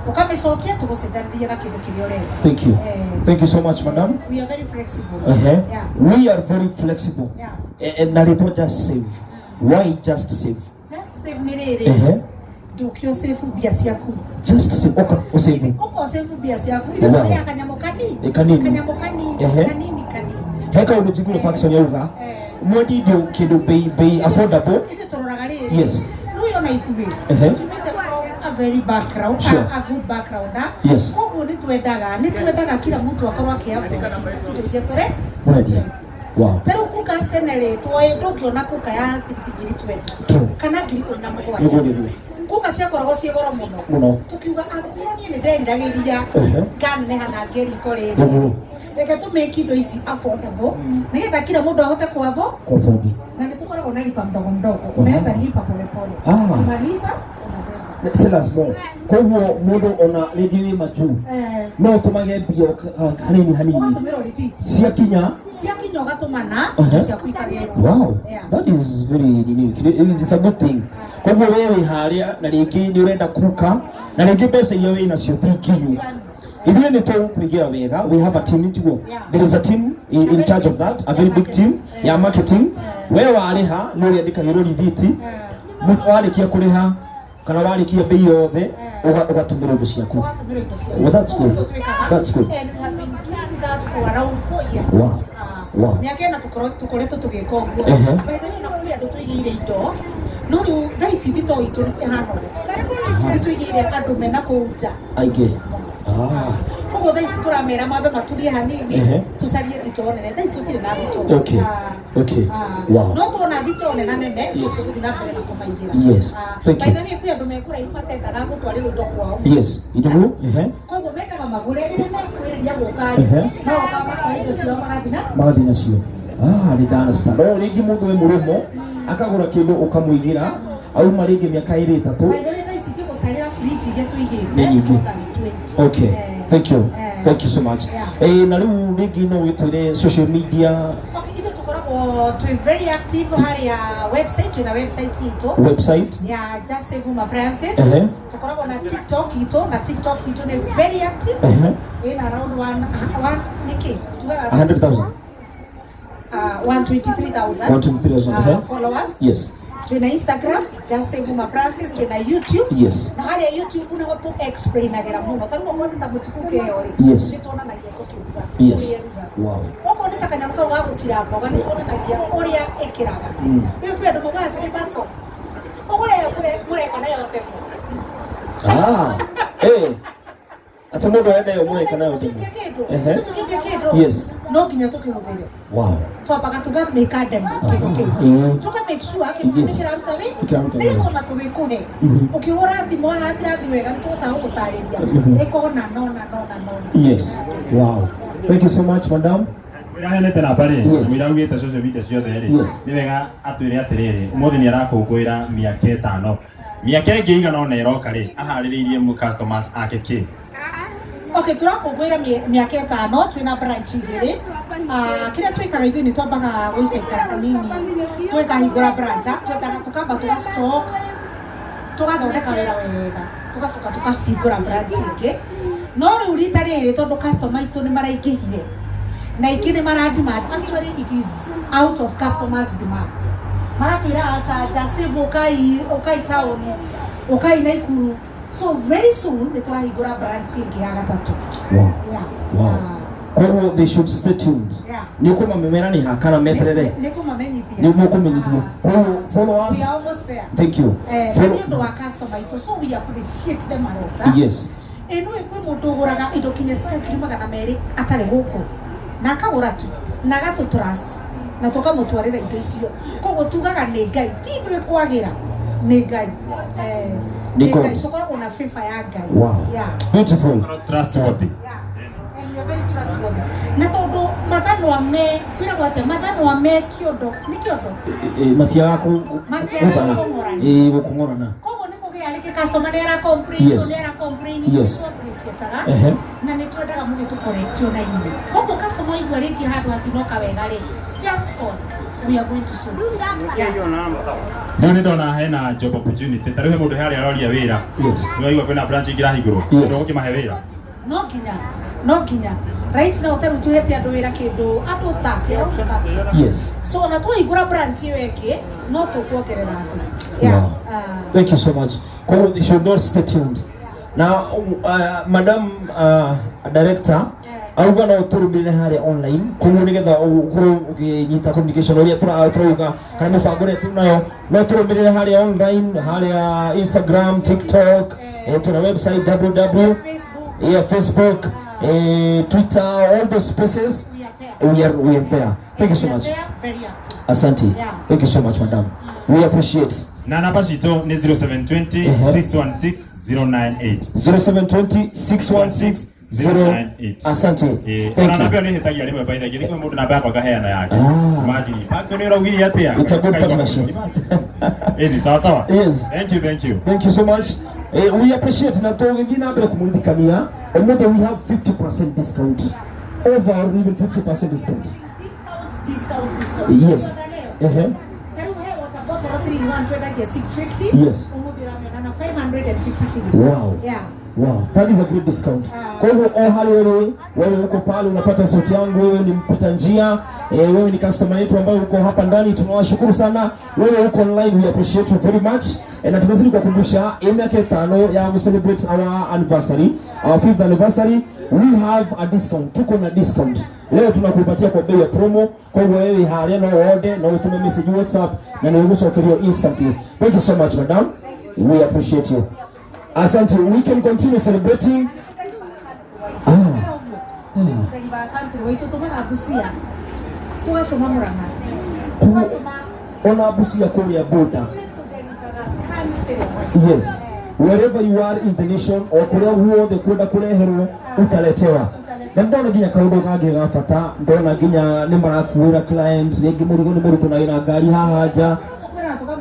Ũkamĩcokia tũgũcenjanĩria na kĩndũ kĩrĩa ũrenda. Thank you. Eh, Thank you so much, madam. We are very flexible. Yeah. We are very flexible. Na rĩtwa Just Save. Why Just Save? Just Save nĩ rĩrĩ, ndũkĩ ũsave mbia ciaku. Just Save, ũka ũsave. Ũka ũsave mbia ciaku. Ithuĩ tũrĩaga kanyamũ kanini. Eh, kanini. Kanyamũ kanini, kanini kanini. He kaũndũ njiguire Parkson yauga, mwendi indo kĩndũ bei affordable. Ithuĩ tũroraga rĩrĩ. Rĩu ona ithuĩ tumĩte from a very background, a good background, ah. Koguo nĩ twendaga kila mtu akorwo akĩafford indo iria tũre Mũrendia. Wow. Ta rĩu cooker tene rĩ, twoĩ ndũngĩona cooker ya ciringi 20,000 kana 17,000. Nĩguo nĩguo. Cooker ciakoragwo ciĩ goro mũno. Mũno. Tukiuga angĩkorwo niĩ nĩ nderiragĩria nganeneha na ngĩe riko rĩrĩ, reke tũmake indo ici affordable nĩgetha kila mũndũ ahote kwavo Kwa-afford. Na nĩ tũkoragwo na lipa mdogo mdogo, unaweza lipa polepole, ukimaliza unabeba. Tell us more. Koguo mũndũ ona rĩngĩ wĩ majuu no ũtũmage mbia hanini hanini Ũgatũmĩrwo rithiti. Ciakinya. Ciakinya ũgatũmana ciaku ikagĩrwo. That is very unique. It's a good thing. Koguo we wĩ harĩa na rĩngĩ nĩ ũrenda kuka na rĩngĩ mbeca iria wĩ nacio ti nginyu, ithuĩ nĩ tũkũigĩra wega. We have a team, tiguo? There is a team in charge of that, a very big team ya marketing. We warĩha nĩ ũrĩandĩkagĩrwo rithiti. Warĩkia kũrĩha kana warĩkia bei yothe, ũgatũmĩrwo indo ciaku. Ũgatũmĩrwo indo ciaku. Well, that's good. Ũguo nĩguo twĩkaga. That's good. And we have been doing that for around 4 years. Mĩaka 4 tũkoretwo tũgĩka ũguo. By the way, na kũrĩ andũ tũigĩire indo, no rĩu thaa ici thitoo itũ ĩhana ũũ, nĩ tũigĩire andũ mena kũu nja. Aingĩ. Ah. Koguo thaa ici tũramera mambe maturie hanini, tũcarie thitoo nene. Thaa ici tũtirĩ na thitoo. No tuona thitoo nena nene, tũgũthiĩ na mbere na kũmaigĩra. Thank By you. the way, kwĩ andũ mekũraihu matendaga gũtwarĩrwo indo kwao. Indo ehe. Koguo mendaga magũre, rĩrĩa mekwĩrĩria gũka rĩ, no makoya indo ciao magathiĩ na Magathiĩ nacio. Ah, nĩ understand. No rĩngĩ mũndũ wĩ mũrũmo akagũra kĩndũ ũkamũigĩra auma rĩngĩ mĩaka 2, 3. By the way, thaa ici ingĩgũtarĩra fridge iria tũigĩte, Nĩ nyingĩ. more than 20. Okay. Thank you. Thank you so much. Na rĩu rĩngĩ no wĩtwĩre social media. Okay, ithuĩ tũkoragwo twĩ very active harĩa website, twĩna website itũ Website. ya Just Save Home Appliances. Tũkoragwo na TikTok itũ, na TikTok itũ nĩ very active. Ĩna around one one nĩkĩ tugaga? 100,000. 123,000 123,000, followers. Twĩna Instagram, Just Save Home Appliances, twĩna YouTube. Na harĩa YouTube nĩho tũ explainagĩra mũno. Ta rĩu okorwo nĩ ta mũtuku kĩo rĩ, nĩ tuonanagia tũkĩruga ũrĩa ĩrugaga. Okorwo nĩ ta kanyamũ kau ga gũkira mboga, nĩ tuonanagia ũrĩa ĩkĩraga. Rĩu kwĩ andũ maugaga atĩrĩ, "Batson, ũgũre ĩyo mũreka nayo ndemo." Ah. Eh. Atĩ mũndũ arenda ĩyo mũreka nayo ndemo. Kĩndũ tũkĩnjia kĩndũ, no nginya tũkĩhũthĩre. Twambaga tũkamĩka demo kĩndũ kĩu, tũka make sure kĩndũ kĩu nĩ kĩraruta wĩ Nĩkĩraruta wĩra. Nĩgetha ona tũgĩkũhe, ũkĩhũra thimũ haha tirathi wega, nĩ tũhotaga gũgũtarĩria ĩkona nona nona nona. Yes. Wow. Thank you so much, madam. Mwĩra namba rĩ, mwĩra augĩte social media ciothe rĩ, nĩ wega atwĩre atĩrĩrĩ, ũmũthĩ nĩ arakũngũĩra mĩaka 5, mĩaka ĩngĩ igana ũna ĩroka rĩ, aharĩrĩirie mu customers ake kĩ? Okay, tũrakũngũĩra mĩaka 5, twĩna branch igĩrĩ. Ah, kĩrĩa twĩkaga ithuĩ nĩ twambaga gũikaikara hanini twĩkahingũra branch, ah, twendaga tũkamba tũga stock, tũgathondeka wĩra wega, tũgacoka tũkahingũra branch ĩngĩ. No rĩu rita rĩrĩ, tondũ customer aitũ nĩ maraingĩhire na ingĩ nĩ mara demand, actually it is out of customers demand, magatwĩra, "Aca, Just Save, ũkai, ũkai taũni, ũkai Naikuru." So very soon nĩ tũrahingũra branch ĩngĩ ya gatatũ. Yeah. Wow. Koguo they should stay tuned. Nĩ ũkũmamemera nĩ ha kana meterere? Nĩ kũmamenyithia. Nĩ mũkũmenyithio. Koguo follow us. We are almost there. Thank you. Eh, na nĩ ũndũ wa customer itũ, so we appreciate them a lot, ah. Ĩ nĩ kwĩ mũndũ ũgũraga indo kinya cia 200,000 atarĩ gũkũ, na akagũra tu na agatũ trust na tũkamũtwarĩra indo icio. Koguo tugaga nĩ Ngai, ti ithuĩ kwagĩra, nĩ Ngai. Eh, Nĩ nĩ God. Ngai, tũkoragwo na favor ya Ngai. Yeah. Beautiful. Trustworthy. And we are very trustworthy. Na tondũ mathanwa me kwĩragwo atĩa, mathanwa me kĩondo nĩ kĩondo. Matiaga Matiagaga gũthana. kũng'orana. Ĩ, gũkũng'orana. Koguo nĩ kũgĩa rĩngĩ customer nĩ ara complain, nĩ ara complain. To appreciate. appreciataga na nĩ twendaga mũgĩtũ na inyuĩ. Koguo customer waigua rĩngĩ handũ hatinoka wega rĩ, just call, we are going to solve. Rĩu nĩ ndona hena job opportunity ta rĩu he mũndũ harĩa aroria wĩra. Nĩ waigua kwĩna branch ingĩ irahingũrwo, ndũ gũkĩmahe wĩra. No nginya right now ta rĩu tũhete andũ wĩra kĩndũ andũ 30, around 30. So ona twahingũra branch ĩyo ĩngĩ no tũkuongerera andũ. Yeah. Wow. Thank you so much. Kwa they should not stay tuned. Now, Madam Director, auga no tũrũmĩrĩre harĩa online koguo nĩgetha ũkorwo ũkĩnyita communication ũrĩa tũrauga kana mĩbango ĩrĩa twĩnayo, no tũrũmĩrĩre harĩa online, harĩa Instagram, TikTok, tuna website www, yeah, Facebook, Twitter, all those spaces we are there. Thank you so much. Very active. Asante. Thank you so much, madam, we appreciate. Na namba citũ nĩ 0720 616 098. 0720 616 098. Asante. Thank Thank you. Namba you. ĩyo nĩ hĩtagia rĩmwe by the way, githĩ kwĩ mũndũ namba yakwa ngaheana yake. Ah. Imagine. Paxson nĩ ũraugire atĩa? It's a good partnership. Ĩni sawa sawa. Yes. Thank you, thank you. Thank you so much. We appreciate na tũgĩthiĩ na mbere kũmũririkania ũmũthĩ we have 50% discount, over or even 50% discount. Discount, discount. Yes. Ehe. Ta rĩu he water bottle 3 in 1 twendagia 650. Ũmũthĩ ũramĩona na 550 shillings. Yeah. Wow, that is a great discount. Kwa hivyo o harĩa ũrĩ, wewe uko pale unapata sauti yangu, wewe ni mpita njia, wewe ni customer yetu ambaye uko hapa ndani, tunawashukuru sana. Wewe uko online, we appreciate you very much. Na tunazidi kukumbusha hii miaka 5 ya ku celebrate our anniversary, our fifth anniversary, we have a discount. Tuko na discount. Leo tunakupatia kwa bei ya promo. Kwa hivyo wewe harĩa no order no utume message WhatsApp na nĩ ũgũcokerio instantly. Thank you so much, madam. We appreciate you. Asante. We can continue celebrating. Ah. Tũrĩbaga country witũ, tũmaga Busia, tũgatũma Murang'a. Ona Busia kũrĩa border. Yes. Wherever you are in the nation o kũrĩa guothe kwenda kũreherwo ukaletewa. Na ndona nginya kaũndũ kangĩ ga bata, ndona nginya nĩ marakuĩra client, rĩngĩ mũrigo nĩ mũritũ na wĩna ngari haha nja,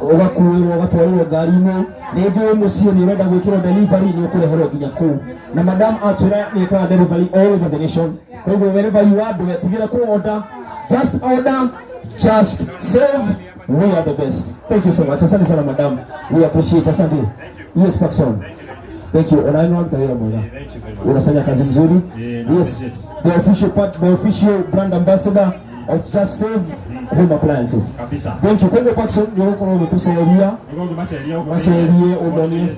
ũgakuĩrwo ũgatwarĩrwo ngari-inĩ, rĩngĩ wĩ mũciĩ nĩ ũrenda gwĩkĩrwo delivery, nĩ ũkũreherwo nginya kũu. Na madam atwĩra nĩ ĩkaga delivery all over the nation. Koguo wherever you are, ndũgetigĩre kũ order, just order, just save, we are the best. Thank you so much. Asante sana, madam, we appreciate. Asante. Yes, Paxson, thank you. Ona ino wira mwega, unafanya kazi mzuri. Yes, the official part, the official brand ambassador of Just Save Home Appliances. Kabisa. Thank you. Koguo Paxson nĩ ũgũkorwo ũgĩtũceria. Nĩguo ngĩmaceria ũguo. Macerie ũmonie.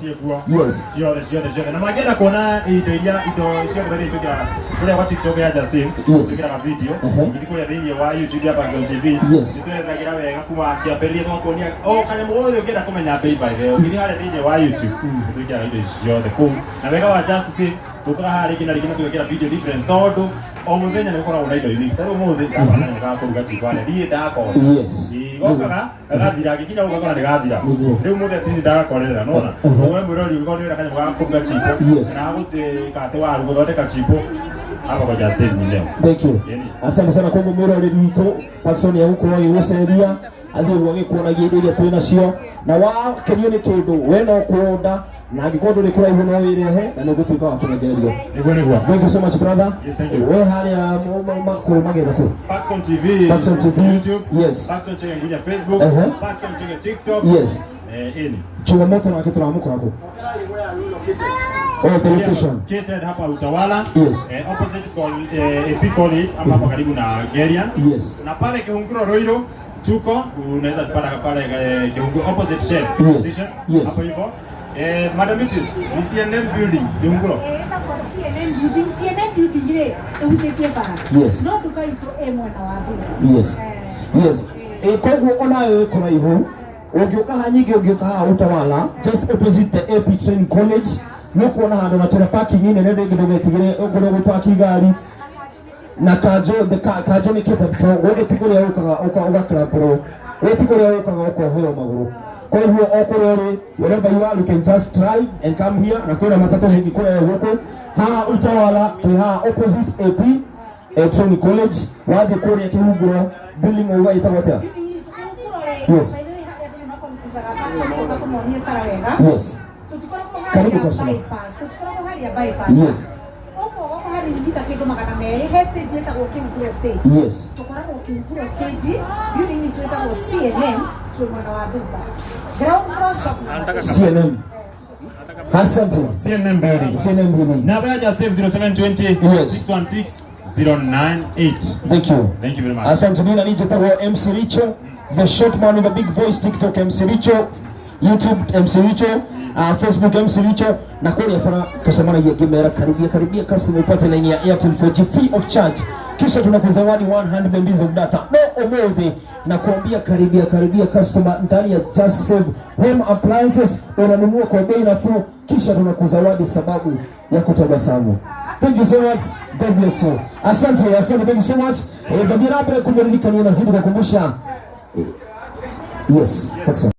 Yes. Ciothe ciothe ciothe na mangĩenda kuona indo iria, indo ciothe rĩ, twĩkĩraga kũrĩa gwa TikTok ya Just Save. Twĩkĩraga video. Ũngĩthiĩ kũrĩa thĩinĩ wa YouTube ya Paxson TV, nĩtwethagĩra wega kuma kĩambĩrĩria, tũgakuonia o kanyamũ gothe ũngĩenda kũmenya bei. By the way, ũngĩthiĩ harĩa thĩinĩ wa YouTube, nĩtwĩkĩraga indo ici ciothe kũu. Na wega wa Just Save, tũkaga haha rĩngĩ na rĩngĩ na tũgekĩra video different, tondũ o mũthenya nĩ gũkoragwo na indo unique. Ta rĩu ũmũthĩ ndakora kanyamũ ga kũruga jiko harĩa ndiĩ ndakona. Gokaga gagathira, ngĩkinya gũkũ ngakora nĩ gathira. Rĩu mũthĩ atisi ndagakorerera nona we mwĩrori ũngĩkorwo nĩ ũrenda kanyamũ ga kũruga chipo kana gũtĩ kate waru gũthondeka chipo, hapa kwa Just Save ni leo. Thank you. Asante sana. Koguo mwĩroreri witũ, Paxson egũkorwo agĩgũceria, athiĩ ũguo agĩkuonagia indo iria twĩ nacio, na wakenio nĩ kĩndũ we no kuonda, na angĩkorwo ndũrĩ kũraihu no wĩrehe na nĩ ũgũtuĩka wa kũnengererio. Nĩguo nĩguo. Thank you so much, brother. Yes, thank you. We harĩa makũrũ magenda kũ? Paxson TV. Paxson TV. YouTube. Paxson Chege Ngunya Facebook. Paxson Chege TikTok. Ini. Chumamoto nake tũramũkora kũ? Oh, the location. Located hapa Utawala. Opposite AP College ama hapa karibu na Gerian. Na pale Kihunguro Ruiru tuko, unaweza kupata pale Kihunguro opposite Shell station. Hapo hivyo. Madam Beatrice, ni CNN building Kihunguro. Ĩtagwo CNN building. CNN building rĩ ĩhutĩtie bara. No nduka itũ ĩ mwena wa thutha. Yes. Koguo onawe wĩ kũraihu ũngĩũka haha nyingĩ, ũngĩũka haha Utawala, just opposite the AP Training College, nĩ ũkuona handũ na twĩna parking nene rĩngĩ, ndũgetigĩre ũkorwo gũpaki ngari na kanjo the kanjo nĩ catered for. Gũkũ ti kũrĩa ũkaga ũgakrapũrwo, gũkũ ti kũrĩa ũkaga ũkoherwo magũrũ. Koguo o kũrĩa ũrĩ, wherever you are, you can just drive and come here, na kwĩna matatũ cingĩkũrehe gũkũ haha Utawala. Twĩ haha opposite AP Training College. Wathiĩ kũrĩa Kĩhunguro building ũguo ĩtagwo atĩa? Yes. Kũmonie bara wega. Yes. Tũtikoragwo Karibu harĩa customer. bypass, tũtikoragwo harĩa bypass. nini mita kĩndũ 200, he stage ĩtagwo Kĩhunguro stage. Tũkoragwo Kĩhunguro stage, building itũ ĩtagwo CNM, twĩ mwena wa thutha, ground floor, shop number 8. CNN. Asante. CNN building. CNN building. Namba ya Just Save 0720 616 098. Thank you. Thank you very much. Asante. Mimi njĩtagwo MC Richo, the short man with the big voice, TikTok MC Richo, YouTube MC Richo, Facebook MC Richo, na kũrĩa bara tũcemanagia ngĩmera karibia karibia customer upate line ya Airtel 4G free of charge, kisha tunakuzawadi 100 MB of data no ũmũthĩ, na kuambia karibia karibia customer ndani ya Just Save Home Appliances unanunua kwa bei nafuu, kisha tunakuzawadi sababu ya kutabasamu. Thank you so much. God bless you. Asante, asante. Thank you so much. Gabriel Abre kumuririkania nazidi kukumbusha. Yes, thanks.